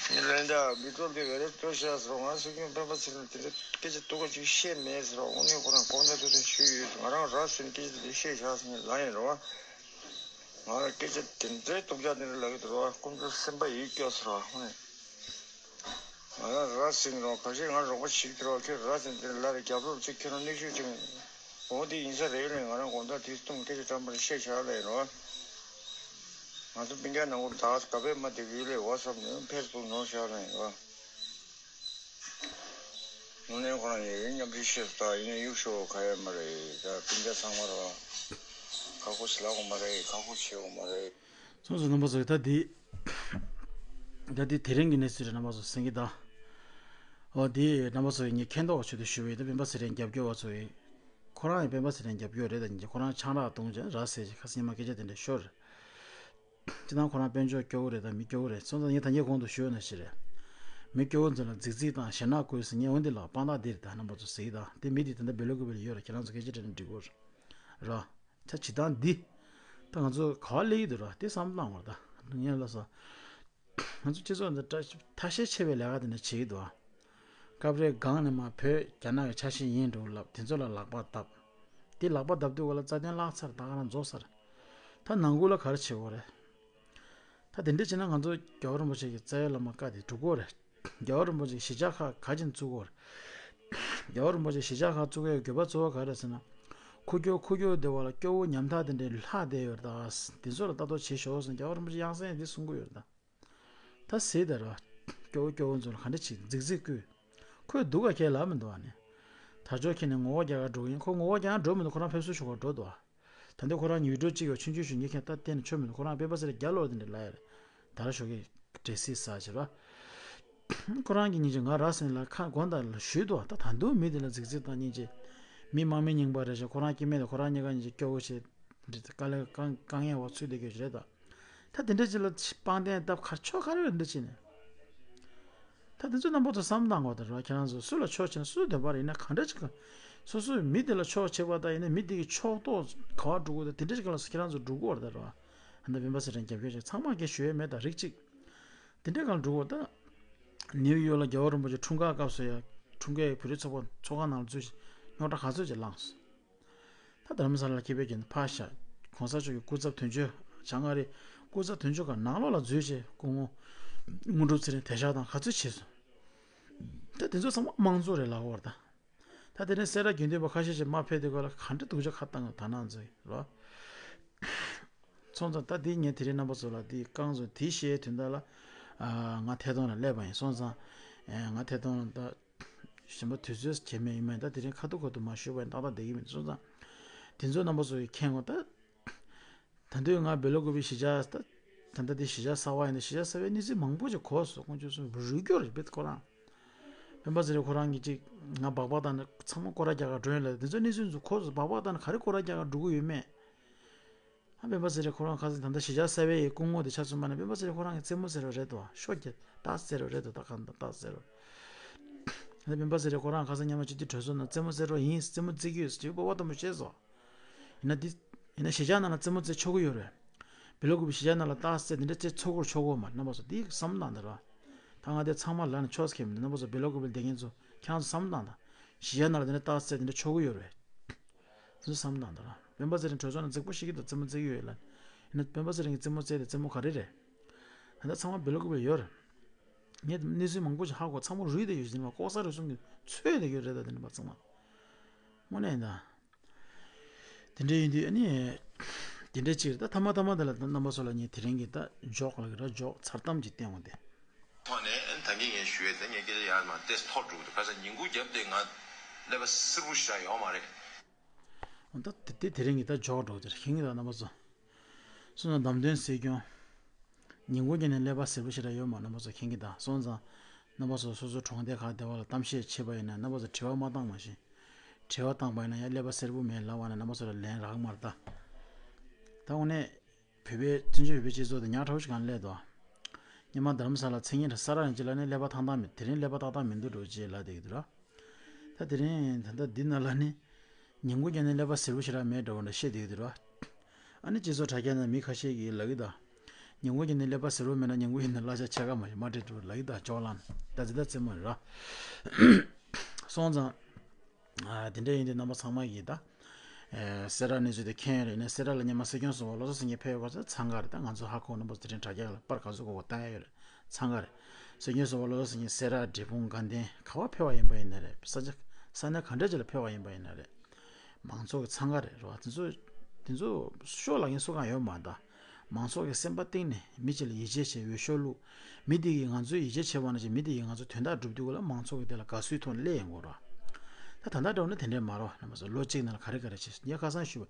ངས་ལན་ད་མི་སྟོར་དེ་བེ་རེ་སྟོར་བྱས་ཟེར་རོ། ང་སྲིད་སྐྱོང་སྤེན་པ་ཚེ་རིང་དེ་འདྲ་སྐད་ཆ་སྡུག་པ་ཅིག་བཤད་མེད་ཟེར་རོ། དངོས་གནས་ཁོ་རང་དགོངས་དག་ཏུ་ཏུ་ཞུས་ཡོད། ང་རང་ར་ཟིན་སྐད་ཆ་དེ་བཤད་བཞག་ཟིན་ལ་ཡིན་རོ། ང་ལ་སྐད་ཆ་དེ་འདྲའི་སྡུག་ཅག་དེ་འདྲ་ལབ་ཀྱི་འདུག་རོ། དཀོན་མཆོག་སེམས་པ་ཡིད་སྐྱོ་ཟེར་རོ། དངོས་གནས། ང་རང་ར་ཟིན་རོ། ཁ་ཤས་ང་རོགས་པ་བྱེད་ཀྱི་རོ། ཁྱོད་ར་ཟིན་དེ་ལ་རེ་རྒྱབ་རོགས་བྱེད། ཁྱོད་རང་གནས་ཤུགས་ཅན། འོ་དེ་ཡིན་ས་རེད་ལས། ང་རང་དགོང་དག་དེ་གསུམ་སྐད་ཆ་བཀྲམ་པར་བཤད་བཞག་ལས་རོ། ང་ཚོ་སྤུན་ཀྱག་ནང་ཁུལ་ད་ག་པས་མ་དེ་བུ་ལས་ཝ་ཚབ་ནས་ཕེ་སི་བུག་ནོར་བཞག་ལས་རོ། དངོས་གནས་ཁོ་རང་ཡིན་སྙམ་པའི་ཤེས་སུ་ད་ཡིན་ན་གཡུག་ཤོག་ག་ཡོད་མ་རེད། ད་སྤུན་ཀྱག་ཚང་མ་རོ། ཁག་པོ་ཞིག་ལབ་དགོས་མ་རེད། ཁག་པོ་བྱེད་དགོས་མ་རེད། སོང་ཙང་རྣམ་པ་ཚོ་ད་འདི། ད་འདི་དེ་རིང་གི་གནས་ཚུལ་རེད། རྣམ་པ་ཚོ་གསན་གྱི་ད། འོ་འདི་རྣམ་པ་ཚོ་ངས་མཁྱེན་རྟོགས་ཆེད་དུ་ཞུ་བའི་ད་སྤེན་པ་ཚེ་རིང་རྒྱབ་སྐྱོར་བ་ཚོ་ཡིན། ཁོ་རང་ཡང་སྤེན་པ་ཚེ་རིང་རྒྱབ་སྐྱོར་རེད། ད་ཉིན་གྱི་ཁོ་རང་ཆང་རག་བཏུང་བྱས་ར་ཟེར་བྱས་ཁ་སང་ཉི་མ་སྐད་ཆ་དེ་འདྲ་ཤོར་རེད། སྤྱིར་བཏང་ཁོ་རང་དཔལ་འབྱོར་སྐྱོ་བོ་རེད། ད་མི་སྐྱོ་བོ་རེད། སོང་ཙང་ངས་ད་ངས་གོང་དུ་ཞུས་ནང་བཞིན་རེད། མི་སྐྱོ་བོ་ཚོ་ལ་རྫིག་རྫིག་དང་ཞེད་སྣང་དགོས་ཟེར་ངས་འོ་འདི་ལ་དཔང་རྟགས་འདི་རེད། ད་རྣམ་པ་ཚོ་གཟིགས་དང་། དེ་མི་དེ་ད་ལྟ་སྦེལ་ཀོབ་ལ་ཡོད་རེད། ཁྱེད་རང་ཚོ་སྐད་ཆ་དྲིས་ན་འགྲིག་གོ་ར། ད་བྱེད་སྟངས་འདི། ད་ང་ཚོ་ག་བ་སླེབས་ཀྱི་འདུག་ར། དེ་བསམ་བློ་བཏང་བར་ད་ངས་ལབ་སོང་། ང་ཚོ་སྤྱི་ཚོགས་འདི་ཐ་ཤལ་ཆེ་བའི་ལས་ཀ་དེ་འདྲ་བྱེད་ཀྱི་འདུག་ཨ། སྐབས་རེ་སྒང་ནས་མར་བོད་རྒྱ་ནག་གི་ཆ་ཤས་ཡིན་འགྲོ་ལབ། དེ་ཚོ་ལ་ལག་པ་བརྡབ། དེ་ལག་པ་བརྡབ་དུས་ག་ལ་རྩ་དོན་བརླག་ཚར། ད་ག་རང་རྫོགས་ཚར། ད་ནང་ཁུལ་ལ་ག་རེ་བྱེད་དགོས་རེད། ད་དེ་འདྲ་བྱས་ན་ང་ཚོ་རྒྱལ་བ་རིན་པོ་ཆེ་གི་རྩ་བའི་བླ་མ་བཀའ་དེ་སྒྲུབ་དགོས་རེད། རྒྱལ་བ་རིན་པོ་ཆེ་གཞིས་ཆགས་ཁག་ག་ཅིག་བཙུགས་དགོས་རེད། རྒྱལ་བ་རིན་པོ་ཆེ་གཞིས་ཆགས་ཁག་བཙུགས་ཡའི་དགོས་པ་གཙོ་བོ་ག་རེ་རེད་ཟེར་ན། ཁུ་སྐྱོ་ཁུ་སྐྱོ་སྡེ་བ་ལ་སྐྱོ་བོ་ཉམ་ཐག་དེ་འདྲའི་ལྷག་བསྡད་ཡོད་རེད། ད་དེ་ཚོ་ལ་ལྟ་རྟོག་བྱེད་ཤོག་ཟེར་རྒྱལ་བ་རིན་པོ་ཆེ་ཡང་སེ་འདི་གསུང་གི་ཡོད་རེད་ད། ད་ཟེར་ད་ར། སྐྱོ་བོ་སྐྱོ་བོ་ཚོ་ལ་ག་འདྲ་ཅིག་རྫིག་རྫིག་བསྐུལ། ཁོས་སྡུག་ག་ཁྱེད་ལབ་མི་འདུག་ཨ་ནི། དར་ལྕོག་ཁྱེར་ནས་ངོ་བོ་རྒྱག་ག་འགྲོ་གི་ཡིན། ཁོ་ངོ་བོ་རྒྱག་ག་འགྲོ་མི་འདུག་ཁོ་རང་ཕེབས་བསུ་ཞུ་ག་འགྲོ་འདུག་ཨ། ད་འདི་ཁོ་རང་ཉིས་འགྲོ་གཅིག་ཡོད། ཆུང་ཆུང་ཞུ་ངས་ཁྱེད་ད་བསྟན་ནས་ཆོ་མི་འདུག་ཁོ་རང་སྤེན་པ་ཚེ་རིང་རྒྱ་ལོ་དེ་འདྲ་ལབ་ཡ་རེད། ད་ར་ཞོགས་ཀས་འབྲས་སིལ་ཟ་བྱེད་ར། ཁོ་རང་གི་སྙིང་རྗེ་ང་ར་སེང་ལ་ཁ་དགོང་དག་ལ་ཞུས་འདུག་ད་ད་དུང་མི་དེ་ལ་རྫིག་རྫིག་དང་སྙིང་རྗེ། མི་དམག་མི་རྙིང་པ་རེད་ཤག་ཁོ་རང་སྐྱེ་དམན་དེ་ཁོ་རང་གཉིས་ཀ་སྙིང་རྗེ་སྐྱོ་བོ་བྱེད། འདི་དཀའ་ལས་དཀའ་དཀའ་ངལ་འོག་ཚུད་བསྡད་ཀྱི་རེད་ད། ད་དེ་འདྲ་ཅིག་ལ་དཔང་རྟེན་བཏབ་ཁ་ཕྱོགས་ག་རེ་རེད་འདི་བྱས་ནས། ད་དེ་ཚོ་རྣམ་པ་ཚོ་བསམ་བློ་བཏང་དགོས་ད་ར། ཁྱེད་རང་ཚོ་སུ་ལ་ཕྱོགས་ཕྱེ་ན་སུ་བདེན་པ་རེད་ཡིན་ན་གང་འདྲ་ཅིག་ག་སོ་སོའི་མི་དེ་ལ་ཕྱོགས་ཕྱེ་བ་ད་ཡིན་ན་མི་དེ་གི་ཕྱོགས་གཏོགས་ག་བ་འགྲོ་དགོས་ད་དེ་འདྲ་ཅིག་ལ་ཁྱེད་རང་ཚོ་འགྲོ་དགོས་རེད་ད་ར། ད་སྤེན་པ་ཚེ་རིང་རྒྱབ་སྐྱོར་བྱེད་ཚང་མ་སྐད་ཞུ་ཡས་མེད་ད་རིགས་གཅིག་དེ་འདྲ་གང་འགྲོ་དགོས་ད། ནིའུ་ཡོག་ལ་རྒྱལ་བ་རིན་པོ་ཆེ་འཁྲུངས་སྐར་སྐབས་སུ་ཡ་འཁྲུངས་སྐར་བོད་རིགས་ཚོགས་པ་ཚོགས་ཁང་ནང་ལ་འཛུལ་ཞིང་རྙོག་དྲ་ག་ཚོད་ཅིག་བསླངས་སོང་། ད་རྡ་རམ་ས་ལ་ལ་ཁེ་པའི་རྒྱུན་ཕར་བཞག་གོང་ས་མཆོག་གི་སྐུ་ཚབ་དོན་གཅོད་བྱང་ཨ་རི་སྐུ་ཚབ་དོན་གཅོད་ཁང་ནང་ལོགས་ལ་འཛུལ་བྱས་སྐུ་ངོ་དངོས་གྲུབ་ཚེ་རིང་དེད་བཞག་དང་ག་ཚོད་བྱས་སོང་། ད་དེ་ཚོ་ཚང་མ་དམངས་གཙོ་རེད་ལབ་ཡོད་རེད་ད། ད་དེ་རིང་སེ་ར་དགེ་འདུན་པ་ཁ་ཤས་ཤིག་མར་ཕེབས་དུས་སྐབས་ལ་ག་འདྲ་སྡུག་ཅག་ཁ་བཏང་གི་ད་ནང་ཚོ་ལ། སོང་ཙང་ད་དེ་ངས་དེ་རིང་རྣམ་པ་ཚོ་ལ་དེ་རྐང་བཙུགས་དེ་བཤད་དོན་དག་ལ། ང་ཐད་གཏོང་ལ་སླེབས་པ་ཡིན་སོང་ཙང་། ང་ཐད་གཏོང་ལ་ད། གཞན་པ་དུས་ཚོད་བྱེད་མེད་ཡིན་མིན་ད་དེ་རིང་ཁ་ཐུག་ཁ་ཐུག་མ་ཞུས་པ་ཡིན་ཏག་ཏག་བསྡད་ཀྱི་མིན་སོང་ཙང་། དེ་ཚོ་རྣམ་པ་ཚོ་ཡིས་མཁྱེན་དགོས་ད། ད་དུང་ང་སྦེལ་ཀོབ་པའི་གཞིས་ཆགས་ད། ད་ལྟ་དེ་གཞིས་ཆགས་གསར་པ་ཡིན་ན་གཞིས་ཆགས་གསར་པའི་གནས་ཚུལ་མང་པོ་ཞིག་གོ་སོང་དཀོན་མཆོག་གསུམ་རུས་སྐྱོར་རེད་པས་ཁོ་རང་། སྤེན་པ་ཚེ་རིང་ཁོ་རང་གིས་ཅིག་ང་སྦག་སྦག་བཏང་ནས་ཚང་མ་སྐོར་ར་རྒྱག་གར་འགྲོ་ཡིན་ལབ་དེ་ཚོ་གནས་ཚུལ་ཚོ་གོ་སོང་སྦག་སྦག་བཏང་ནས་ག་རེ་སྐོར་ར་རྒྱག་གར་འགྲོ་གི་ཡོད་མེད། ཨ་སྤེན་པ་ཚེ་རིང་ཁོ་རང་ཁ་སང་ད་ལྟ་གཞིས་ཆགས་གསར་པའི་སྐུ་ངོ་དེ་ཆ་མཚོན་པ་ན་སྤེན་པ་ཚེ་རིང་ཁོ་རང་གི་རྩེད་མོ་རྩེ་རོགས་རེད་དོ། ཤོ་རྒྱག་རྟགས་རྩེ་རོགས་རེད་དོ། ད་གང་ད་རྟགས་རྩེ་རོགས། ད་སྤེན་པ་ཚེ་རིང་ཁོ་རང་ཁ་སང་སྔོན་མ་སྤྱི་འཐུས་གྲོས་ཚོགས་ནང་རྩེད་མོ་རྩེ་རོགས་ཡིན་རྩེད་མོ་རྩེ་གི་ཡོད་ཟེར་ཅིག་སྤོབས་པ་དམ་པོ་བྱས་སོ། ཡིན་ན་འདི། ཡིན་ན་གཞིས་ཆགས་ནང་ལ་རྩེད་མོ་རྩེ་ཆོག་གི་ཡོད་རེད། སྦེལ་ཀོབ་གཞིས་ཆགས་ནང་ལ་རྟགས་རྩེ་དེ་འདྲ་རྩེ་ཚོགས་སྐོར་ཆོག་གོ་མ་རྣམ་པ་ཚོ་འདི་བསམ་བློ་བཏང་ད་ར། ད་ང་དེ་ཚང་མ་ལ་ནི་ཆོག་ཁེམ་རྣམ་པ་ཚོ་སྦེལ་ཀོབ་བསྡད་མཁན་ཚོ་ཁྱེད་རང་ཚོ་བསམ་བློ་བཏང་ད། གཞིས་ཆགས་ནང་ལ་དེ་འདྲ་རྟགས་རྩེ་དེ་འདྲ་ཆོག་གི་ཡོད་རེད། དེ་ཚོ་བསམ་བློ་བཏང་ད་ར། སྤེན་པ་ཚེ་རིང་གྲོས་ཚོགས་ནང་རྫིག་པོ་ཞིག་གི་འདུག་རྩེད་མོ་རྩེ་གི་ཡོད་ལ། ཡིན་ན་སྤེན་པ་ཚེ་རིང་གི་རྩེད་མོ་རྩེ་དེ་རྩེད་མོ་ག་རེ་རེད། ད་ལྟ་ཚང་མ་སྦེལ་ཀོབ་ལ་ཡོད་རེད། ངས་གནས་ཚུལ་མང་པོ་ཞིག་ཧ་གོ་ཚང་མ་རུལ་བསྡད་ཡོད་ཟིན་པ་ལྐོག་ཟ་རུལ་སུངས་ཀྱི་ཚོད་བསྡད་ཡོད་རེད་ད་དེ་འདྲ་པ་ཚང་མ། དངོས་གནས་ཡིན་ད། དེ་འདྲ་ཡིན་དུས་ཨ་ནི། དེ་འདྲ་ཅིག་རེད་ད་ཐ་མ་ཐ་མ་དེ་ལ་ད་རྣམ་པ་ཚོ་ལ་ངས་དེ་རིང་གི་ད་འཇོག་ལ་གི་ར་འཇོག་མཚར་གཏམ་ཅིག་བསྟན་འོང་སྟེ། ཐོག་ནས་ད་གིན་ངས་ཞུ་ཡས་དེ་ངས་སྐད་ཆ་ཡར་མར་ཏེས་ཐོར་འགྲོ་གི་འདུག་ཁ་སང་ཉིན་གུང་རྒྱབ་སྟེ་ང་ཀླད་པ་སེར་པོ་ཞིག་ཡོད་མ་རེད། འོ་ད་དེ་དེ་དེ་རིང་གི་ད་འཇོག་འགྲོ་གི་དེ་རེད་ཤེས་ཀྱི་འདུག་རྣམ་པ་ཚོ། སོང་ཙང་བདམས་ཐོན་སྲིད་སྐྱོང་། ཉིན་གུང་རྒྱབ་ནས་ཀླད་པ་སེར་པོ་ཞེ་དྲག་ཡོད་མ་རྣམ་པ་ཚོ་མཁྱེན་གྱི་གདའ་སོང་ཙང་། རྣམ་པ་ཚོ་སོ་སོ་གྲོང་སྡེ་ཁག་སྡེ་བ་ལ་གཏམ་བཤད་བྱེད་པ་ཡིན་ན་རྣམ་པ་ཚོ་དྲི་བ་མ་བཏང་མ་ཤེས། དྲི་བ་བཏང་པ་ཡིན་ན་ཡང་ཀླད་པ་སེར་པོ་མེད་ལབ་པ་ན་རྣམ་པ་ཚོ་ལ་ལན་རག་མ་རེད་ད། ད་དངོས་གནས། བོད་པའི་བཙན་བྱོལ་བོད་པའི་སྤྱི་ཚོགས་དེ་ཉག་ཕྲ་བོ་ཞིག་གང་སླེབས་འདུག་སྔོན་མ་རྡ་རམ་ས་ལ་མཚན་སྙན་གྲགས་ས་ར་ཡང་ཅི་ལ་ནི་ཀླད་པ་ཐང་ཐང་མེད་དེ་རིང་ཀླད་པ་ཏག་ཏག་མི་འདུག་འགྲོ་ཅེས་ལབ་བསྡད་ཀྱི་འདུག་ར། ད་དེ་རིང་ད་ལྟ་འདི་ན་ལ་ནི། ཉིན་གུང་རྒྱབ་ནས་ཀླད་པ་སེར་པོ་ཞེ་དྲག་མེད་འགྲོ་བ་འདྲ་བཤད་བསྡད་ཀྱི་འདུག་ར། ཨ་ནི་སྤྱི་ཚོགས་དྲ་རྒྱ་ནང་མི་ཁ་ཤས་ཀྱིས་ལབ་ཀྱི་འདུག་ཉིན་གུང་རྒྱབ་ནས་ཀླད་པ་སེར་པོ་མེད་ན་ཉིན་གུང་རྒྱབ་ནས་གླ་ཆ་ཆ་ག་མ་ཞིག་མ་སྤྲད་འགྲོ་ལབ་ཀྱི་འདུག་ཇོ་ལང་ད་ཙི་ད་རྩེད་མོ་རེད་ར། སོང་ཙང་། ཨ་དེ་འདྲ་ཡིན་དུས་རྣམ་པ་ཚང་མ་གིས་ད། ཨེ་སེ་ར་གནས་ཚུལ་དེ་མཁྱེན་ཡོད་རེད་ནས་སེ་ར་ལ་སྔོན་མ་སྲིད་སྐྱོང་ཟུར་པ་བློ་བཟང་སེང་གེ་ཕེབས་ཡོད་པ་ཚོ་འཚང་ཁ་རེད་ད་ང་ཚོ་ཧ་གོ་རྣམ་པ་དེ་རིང་དྲ་རྒྱ་ལ་པར་ག་ཚོད་གོ་གོ་བཏང་ཡ་ཡོད་རེད་འཚང་ཁ་རེད། སྲིད་སྐྱོང་ཟུར་པ་བློ་བཟང་སེང་གེ་སེ་ར་འབྲས་སྤུངས་དགའ་ལྡན་ག་བ་ཕེབས་པ་ཡིན་པ་ཡིན་ན་རེད་ས་ཆ་ས་གནས་ག་འདྲ་ཅིག་ལ་ཕེབས་པ་ཡིན་པ་ཡིན་ན་རེད། མང་ཚོགས་ཀྱི་འཚང་ཁ་རེད་རེད་བ་དེ་ཚོ་དེ་ཚོ་ཤོག་ལ་ངས་སུ་གང་ཡོད་མ་ད། མང་ཚོགས་ཀྱི་སེམས་པ་གཏིང་ནས་མི་གཅིག་ལ་ཡིད་ཆེས་བྱས་འོས་ཤོག་བླུགས། མི་དེ་གིས་ང་ཚོའི་ཡིད་ཆེས་བྱས་པ་ནང་བཞིན་མི་དེ་གིས་ང་ཚོ་དོན་དག་སྒྲུབ་དུས་སྐབས་ལ་མང་ཚོགས་ཀྱི་དེ་ལ་དགའ་བསུའི་ཐོག་ནས་སླེབས་ཡོང་དགོས་རེད། ད་ད་ལྟ་འདྲ་བོ་ན་དེ་འདྲས་མ་རེད་རྣམ་པ་ཚོ་ལོ་གཅིག་ནང་ལ་ག་རེ་ག་རེ་བྱས་ངས་ཁ་སང་ཞུས་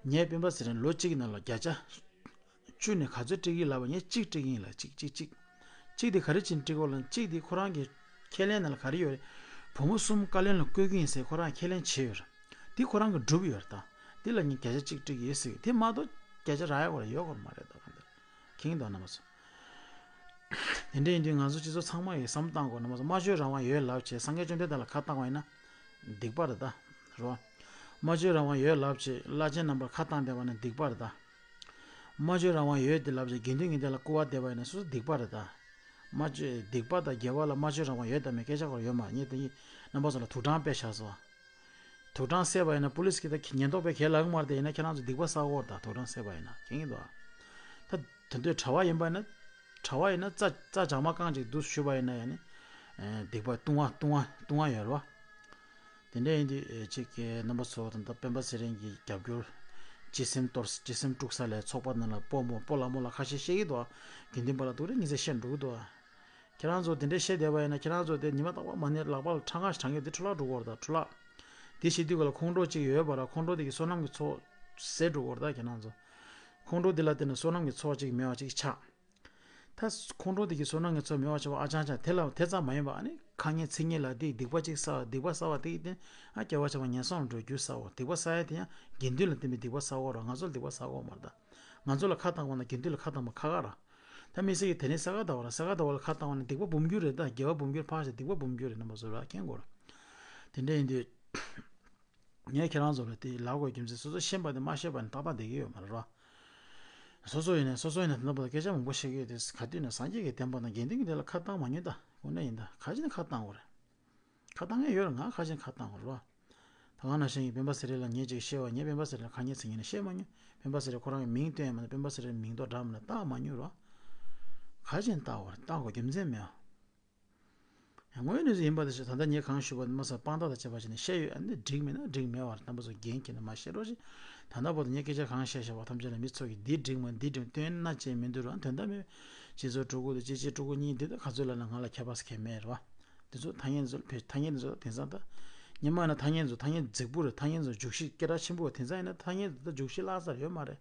པ། ངས་སྤེན་པ་ཚེ་རིང་ལོ་གཅིག་ནང་ལ་བརྒྱ་ཆ་བཅུ་ནས་ག་ཚོད་སྤྲད་ཀྱི་ལབ་པ་ངས་གཅིག་སྤྲད་ཀྱི་ཡིན་ལ་གཅིག་གཅིག་གཅིག་གཅིག་དེ་ག་རེ་བྱས་ནས་སྤྲད་དགོས་ལབ་ན་གཅིག་དེ་ཁོ་རང་གི་ཁས་ལེན་ནང་ལ་ག་རེ་ཡོད་རེད། བུ་མོ་གསུམ་བཀའ་བློན་ལ་བསྐོ་གི་ཡིན་ཟེར་ཁོ་རང་ཁས་ལེན་བྱས་ཡོད་རེད། དེ་ཁོ་རང་གིས་བསྒྲུབས་ཡོད་རེད་ད། དེ་ལ་ངས་བརྒྱ་ཆ་གཅིག་སྤྲད་ཀྱི་ཡོད་ཟེར་གི་དེ་མ་གཏོགས་བརྒྱ་ཆ་རག་ཡ་ཁོ་རང་ཡོད་ཁོ་མ་རེད་ད་གང་ལྟར། མཁྱེན་གྱི་འདུག་རྣམ་པ་ཚོ། དེ་འདྲ་ཡིན་དུས་ང་ཚོ་སྤྱི་ཚོགས་ཚང་མ་ཡིས་བསམ་བློ་བཏང་དགོས་རྣམ་པ་ཚོ་སྨྲ་བརྗོད་རང་དབང་ཡོད་ལབ་བྱས་སངས་རྒྱས་བཅོམ་ལྡན་འདས་ལ་ཁ་བཏང་བ་ཡིན་ན། སྡིག་པ་རེད་ད། རེད་བ། སྨྲ་བརྗོད་རང་དབང་ཡོད་ལབ་བྱས་བླ་ཆེན་རྣམ་པར་ཁ་བཏང་བསྡད་པ་ནི་སྡིག་པ་རེད་ད། སྨྲ་བརྗོད་རང་དབང་ཡོད་དེ་ལབ་བྱས་དགེ་འདུན་གྱི་སྡེ་ལ་སྐུར་བ་འདེབས་པ་ཡིན་ན་སོ་སོ་སྡིག་པ་རེད་ད། སྨྲ་བརྗོད་སྡིག་པ་དང་དགེ་བ་ལ་སྨྲ་བརྗོད་རང་དབང་ཡོད་དམ་མེད་སྐད་ཆ་ཁོ་རང་ཡོད་མ་རེད་ངས་དེ་ཡིན་རྣམ་པ་ཚོ་ལ་དུག་སྦྲང་སྤེལ་བཞག་སོང་། དུག་སྦྲང་བསད་པ་ཡིན་ན་པུ་ལིས་ཀྱིས་ད་ཉེན་རྟོག་པས་གས་ལབ་ཀྱི་མ་རེད་དེ་ཡིན་ན་ཁྱེད་རང་ཚོ་སྡིག་པ་བསགས་ཀྱི་ཡོད་རེད་ད་དུག་སྦྲང་བསད་པ་ཡིན་ན་མཁྱེན་གྱི་འདུག་ཨ། ད་དེ་དུས་གྲྭ་པ་ཡིན་པ་ཡིན་ན། གྲྭ་པ་ཡིན་ན་རྩ་རྩ་བྱང་མ་རྐང་གཅིག་འདུག་ཞུས་པ་ཡིན་ན་ཡང་ནི། སྡིག་པ་ལྟུང་བ་ལྟུང་བ་ལྟུང་བ་ཡོད་རེད་བ། དེ་འདྲ་ཡིན་དུས་ཅིག་གི་རྣམ་པ་ཚོ་ད་ལྟ་སྤེན་པ་ཚེ་རིང་གི་རྒྱབ་སྐྱོར། སྤྱི་སེམས་གཏོར་སྤྱི་སེམས་དཀྲུགས་ས་ལས་ཚོགས་པ་ནང་ལ་སྤོ་མོ་སྤོ་ལགས་མོ་ལགས་ཁ་ཤས་བཤད་ཀྱི་འདུག་ཨ། དགེ་འདུན་པ་ལ་སྡུག་རེ་ཉིན་ཚེ་བཤད་འགྲོ་གི་འདུག་ཨ། ཁྱེད་རང་ཚོ་དེ་འདྲས་བཤད་བསྡད་པ་ཡིན་ན་ཁྱེད་རང་ཚོ་དེ་ཉི་མ་རྟག་པར་མ་ཎི་ལག་པ་ལ་ཁྲག་ཁ་ཞིག་བགྲང་གི་དེ་འཕྲོ་བརླག་འགྲོ་གི་ཡོད་རེད་ད་འཕྲོ་བརླག་དེ་བྱེད་དུས་ག་ལ་ཁོང་ཁྲོ་གཅིག་ཡོད་པ་ར་ཁོང་ཁྲོ་དེ་གི་བསོད་ནམས་ཀྱི་ཚོགས་ཟད་འགྲོ་གི་ཡོད་རེད་ད་ཁྱེད་རང་ཚོ། ཁོང་ཁྲོ་དེ་ལ་བརྟེན་ནས་བསོད་ནམས་ཀྱི་ཚོགས་གཅིག་མེད་པ་གཅིག་ཆགས། ད་ཁོང་ཁྲོ་དེ་གི་བསོད་ནམས་ཀྱི་ཚོགས་མེད་པ་ཆགས་པ་ཨ་ཅང་ཅང་དེ་ལ་དེ་ཙམ་མ་ཡིན་པ་ཨ་ནི་ ཁ་ངན་ཚིག་ངན་ལབ་དེ་སྡིག་པ་གཅིག་བསགས། སྡིག་པ་བསགས་པ་དེ་ཡིན་ཏེ་ཨ་སྐྱེ་བ་ཆ་བ་ངན་སོང་ལ་འགྲོ་རྒྱུ་བསགས་པ། སྡིག་པ་བསགས་ཡ་དེ་ཡང་དགེ་འདུན་ལ་བརྟེན་པའི་སྡིག་པ་བསགས་པ་རེད། ང་ཚོ་ལ་སྡིག་པ་བསགས་པ་མ་རེད་ད། ང་ཚོ་ལ་ཁ་བཏང་བ་ན་དགེ་འདུན་ལ་ཁ་བཏང་བ་ཁག་ཁག་རེད། ད་དམིགས་བསལ་གྱི་དེ་ནས་ས་ག་ཟླ་བ་ལ་ས་ག་ཟླ་བ་ལ་ཁ་བཏང་བ་ན་སྡིག་པ་འབུམ་འགྱུར་རེད་ད། དགེ་བ་འབུམ་འགྱུར་འཕགས་ཤིང་སྡིག་པ་འབུམ་འགྱུར་རེད། རྣམ་པ་ཚོ་ལ་མཁྱེན་དགོས་རེད། དེ་འདྲ་ཡིན་དུས། ངས་ཁྱེད་རང་ཚོ་ལ་དེ་ལབ་དགོས་རྒྱུ་མཚན་སོ་སོ་ཤེས་པ་དེ་མ་ཤེས་པ་ནི་ཏག་ཏག་བསྡད་ཀྱི་ཡོད་མ་རེད་རོ། སོ་སོ་ཡིན་ནས་སོ་སོ་ཡིན་ནས་དེ་འདྲ་པོ་ལ་སྐད་ཆ་མང་པོ་བཤད་ཀྱི་ཡོད་དེ། ག་དུས་ནས་སངས་རྒྱས་ཀྱི་བསྟན་པ་དང་དགེ་འདུན་གྱི་སྡེ་ལ་ཁ་བཏང་མ་མྱོང་ད། དངོས་གནས་ཡིན་ད། ག་ཅི་ནས་ཁ་བཏང་དགོས་རེད། ཁ་བཏང་མཁན་ཡོད་རེད། ང་ག་ཅི་ནས་ཁ་བཏང་དགོས་རེད་བ། ད་ག་ནང་བཞིན་གྱི་སྤེན་པ་ཚེ་རིང་ལ་ངས་ཅིག་བཤད་པ། ངས་སྤེན་པ་ཚེ་རིང་ལ་ཁ་ངན་ཚིག་ངན་ནས་བཤད་མ་མྱོང་། སྤེན་པ་ཚེ་རིང་ཁོ་རང་གི་མིང་བཏོན་ཡ་མ་གཏོགས་སྤེན་པ་ཚེ་རིང་མིང་འདོགས་འདྲ་མི་འདྲ་བཏགས་མ་མྱོང་རོ། ག་ཅི་ནས་བཏགས་དགོས་རེད། བཏགས་དགོས་རྒྱུ་མཚན་མེད་ཨ། དངོས་གནས་སུ་ཡིན་པ་དེ་ཞིག་ད་ལྟ་ངས་གང་ཞུས་པ་དེ་མ་ཟད་དཔང་རྟགས་དང་བཅས་པ་བྱས་ནས་བཤད་ཡོད། ཨ་ནི་འགྲིག་མེད་ན་འགྲིག་མེད་པ་རེད། རྣམ་པ་ཚོ་འགན་འཁྱེར་ནས་མ་བཤད་རོགས་ཞེས། ད་ལྟ་བར་དུ་ངས་སྐད་ཆ་གང་བཤད་བཤད་པ་ཐམས་ཅད་ལ་མི་ཚོ་གིས་འདི་འགྲིག་མ་འདི་འགྲིག་སྟོན་ན་ཅེས་མི་འདུག་ར། དོན་དག་མེད། སྤྱི་ཚོགས་སྤྲུལ་སྐུ་དང་སྤྱི་བྱེ་སྤྲུལ་སྐུ་གཉིས་འདི་དག་ག་ཚོད་ལ་ན་ང་ལ་ཁྱད་པར་གང་མེད་རེད་བ། འདི་ཚོ་ཐ་སྙད་འདི་ཚོ་ལ་ཕེ་ཐ་སྙད་འདི་ཚོ་ལ་དེང་སང་ད། སྔོན་མ་ཡིན་ན་ཐ་སྙད་འདི་ཚོ་ཐ་སྙད་རྫིག་པོ་རེད། ཐ་སྙད་འདི་ཚོ་འཇུག་གཞི་སྐད་གྲགས་ཆེན་པོ་རེད། དེང་སང་ཡིན་ན་ཐ་སྙད་འདི་ཚོ་འཇུག་གཞི་བརླག་ས་ཡོད་མ་རེད།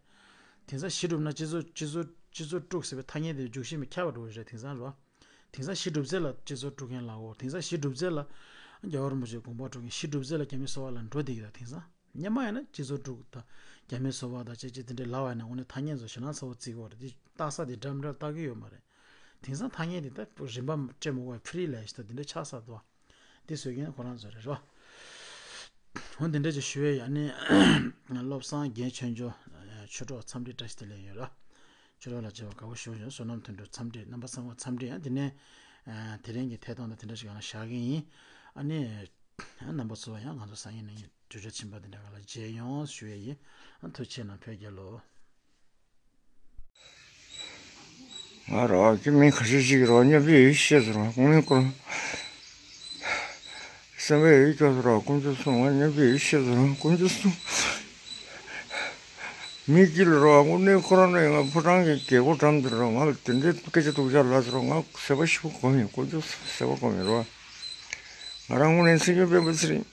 དེང་སང་གཞི་གྲུབ་ན་སྤྱི་ཚོགས་སྤྱི་ཚོགས་སྤྱི་ཚོགས་དཀྲུགས་ཟེར་བའི་ཐ་སྙད་དེ་འཇུག་གཞི་མི་ཁྱབ་པ་འགྲོ་གི་རེད་དེང་སང་རོ། དེང་སང་གཞི་གྲུབ་ཚེ་ལ་སྤྱི་ཚོགས་དཀྲུག་མཁན་ལ་འོ། དེང་སང་གཞི་གྲུབ་ཚེ་ལ་རྒྱལ་བ་རིན་པོ་ཆེའི་དགོངས་པ་སྒྲུབ་མཁན། གཞི་གྲུབ་ཚེ་ལ་རྒྱ་མི་སོ་པ་ལ་འགྲོ་བསྡད་ཀྱི་རེད་དེང་སང་། སྔོན་མ་ཡིན་ན་སྤྱི་ཚོགས་དཀྲུགས་དང་རྒྱ་མི་སོ་པ་དང་ཅི་ཅི་དེ་འདྲའི་ལབ་པ་ཡིན་ན་དངོས་གནས་ཐ་སྙད་ཚོ་ཞེད་སྣང་ཚ་བོ་བརྩི་གི་ཡོད་རེད། དེ་བཏགས་ས་དེ་འདྲ་མི་འདྲ་བཏགས་ཀྱི་ཡོད་མ་རེད། དེང་སང་ཐ་སྙད་དེ་ད་རིན་པ་སྤྲད་མ་དགོས་པའི་ཕི་རི་ལབ་ཡ་ཞིག་ད་དེ་འདྲ་ཆགས་ཚར་འདུག་དེ་བཟོས་མཁན་ཁོ་རང་ཚོ་རེད་རོ། འོ་འདི་འདྲ་ཅིག་ཞུ་ཡས་ཡོད། ཨ་ནི་བློ་བཟང་རྒན་ཆོས་འབྱོར་ཆོས་གྲོགས་འཚམས་འདྲི་བཀྲ་ཤིས་བདེ་ལེགས་ཡོད་ར། ཆོས་གྲོགས་ལགས་བྱས་པ་དགའ་པོ་ཞུ་ཡོད། བསོད་ནམས་དོན་གྲུབ་འཚམས་འདྲི། རྣམ་པ་ཚང་མ་འཚམས་འདྲི། ཡང་དེ་ནས་དེ་རིང་གི་ཐད་གཏོང་དང་དེ་འདྲ་ཞིག་ཡང་བཞག་གི་ཡིན། ཨ་ནི་རྣམ་པ་ཚོ་ཡང་ང་ཚོ་སང་ཉིན་གནངས་ཉིན་གྲོས་ཆོད་ཕྱིན་པ་དེ་འདྲ་ག་ལ་མཇལ་ཡོང་ཞུ་ཡས་ཡིན། ཨ་ཐུགས་རྗེ་གནང་། བོད་རྒྱལ་ལོ། ང་རང་གི་མི་ཁ་ཤས་ཤིག་རང་ཉམས་པའི་ཤེས་སུ་རང་དངོས་གནས་ཁོ་རང་སེམས་པའི་ཡིད་སྐྱོ་སུ་རང་དཀོན་མཆོག་གསུམ། ང་ཉམས་པའི་ཤེས་སུ་རང་དཀོན་མཆོག་གསུམ། མི་དཀྱིལ་རང་དངོས་གནས་ཁོ་རང་ནས་ང་ཕོ་བྲང་གི་རྒྱལ་སྒོ་འགྲམ་དུ་རང་ང་ལ་དེ་འདྲའི་སྐད་ཆ་སྡུག་ཅག་ལབ་སུ་རང་ང་སེམས་པ་ཤི་བ་གོམས་ཡིན། དཀོན་མཆོག་སེམས་པ་གོམས་ཡིན་རོ། ང་རང་དངོས་གནས་སེམས་ཤུགས་དཔེ་མ་ཚིམ།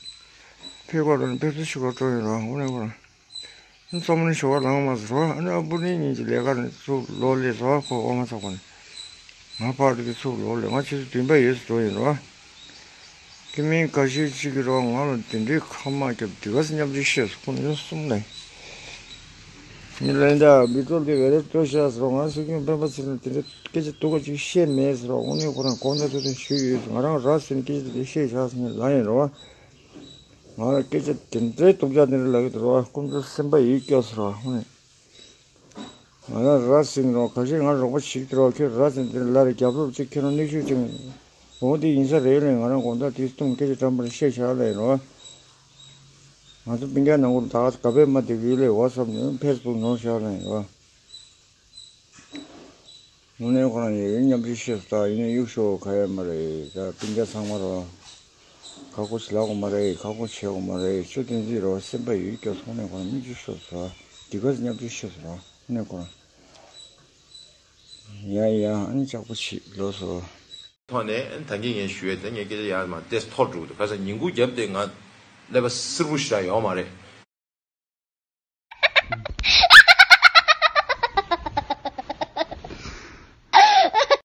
ཕེབས་སྐོར་དང་ཕེབས་བསུ་ཞུ་བར་འགྲོ་ཡིན་རོ། དངོས་གནས་ཁོ་རང་རྩོམ་ནི་ཞོ་བ་ལངས་མ་ཟེར་བ། ཨ་ནི་ཨ་བུ་ནི་གཉིས་ཀྱི་ལས་ཀ་ནི་ཚུགས་ལོ་ལས་བཟོ་བ་ཁོ་འོ་མ་ཚོགས་པ་ནི། ང་ཕར་དུ་གི་ཚུགས་ལོ་ལས་ང་ཆུ་ཚོད་བདུན་པ་ཡོད་སུ་འགྲོ་ཡིན་རོ། ཁྱིམ་མི་འགའ་ཤས་ཅིག་གིས་རོ་ང་ལ་དེ་འདྲའི་ཁ་མ་བརྒྱབ་དེ་ག་སེ་མཉམ་འབྲེལ་བཤད་སོ་ཁོ་ནི་གསུམ་ལས། མི་ལན་ད་བི་ཏོལ་དེ་བེ་རེ་ཏོ་ཤ་སོ་ང་སུ་ཁྱོད་སྤེན་པ་ཚེ་རིང་དེ་འདྲའི་སྐད་ཆ་སྡུག་ག་ཅིག་བཤད་མེད་ཟེར་རོ། དངོས་གནས་ཁོ་རང་གོང་ད་ཚོད་ཚོད་ཞུས་ཡོད་ང་རང་ར་སེ་ནི་སྐད་ཆ་དེ་བཤད་བཞག་སེ་ནི་ལ་ཡིན་རོ། ང་ལ་སྐད་ཆ་དེ་འདྲའི་སྡུག་ཅག་དེ་འདྲ་ལབ་ཀྱི་འདུག་རོ། དཀོན་མཆོག་སེམས་པ་ཡིད་སྐྱོ་སོ་རོ། ང་ལ་ར་སེང་རོ་ཁ་ཤས་ང་རོགས་པ་བྱེད་ཀྱི་རོ། ཁྱོད་ར་སེང་དེ་ལ་རེ་རྒྱབ་རོགས་ཅིག་ཁྱེད་རང་ནུས་ཤུགས་ཅིག་འོང་དེ་ཡིན་ས་རེད་ལས་ང་རང་དགོང་དག་དེ་སྟོང་སྐད་ཆ་འགྲམ་པར་བཤད་བཞག་ལ་ཡིན་རོ། ང་ཚོ་སྤུན་ཀྱག་ནང་ཁུལ་ད་ག་བས་མ་བསྡད་ཀྱི་ཡོད་ལས་ཝ་སབ་ནས་ཕེ་སི་བུག་ནོར་བཞག་ལ་ཡིན་རོ། དངོས་གནས་ཁོ་རང་ཡིན་མཉམ་འབྲེལ་བཤད་སོ། ད་ཡིན་ན་གཡུག་ཤོག་ག་ཡ་མ་རེད། ད་སྤུན་ཀྱག་ཚང་མ་རོ། ཁག་པོ་ཞིག་ལབ་དགོས་མ་རེད། ཁག་པོ་བྱེད་དགོས་མ་རེད། ཆུ་བསྟན་འཛིན་རོ་སེམས་པ་ཡོད་སྐྱོ་སོང་ནས་ཁོ་རང་མི་ཅི་ཤོད་སོ། འདི་ག་མཉམ་འབྲེལ་བཤད་སོ་རོ་ནས་ཁོ་རང་ཡ་ཡ་ཨ་ནི་ལྕགས་པོ་བྱེད་ལོ་སོ། ཐོག་ནས་ད་གིན་ངས་ཞུ་ཡས་དེ་ངས་སྐད་ཆ་ཡར་མར་ཏེས་ཐོར་འགྲོ་གི་འདུག་ག་ས་ཉིན་གུང་རྒྱབ་དེ་ང་ཀླད་པ་སེར་པོ་ཞིག་རག་ཡོད་མ་རེད།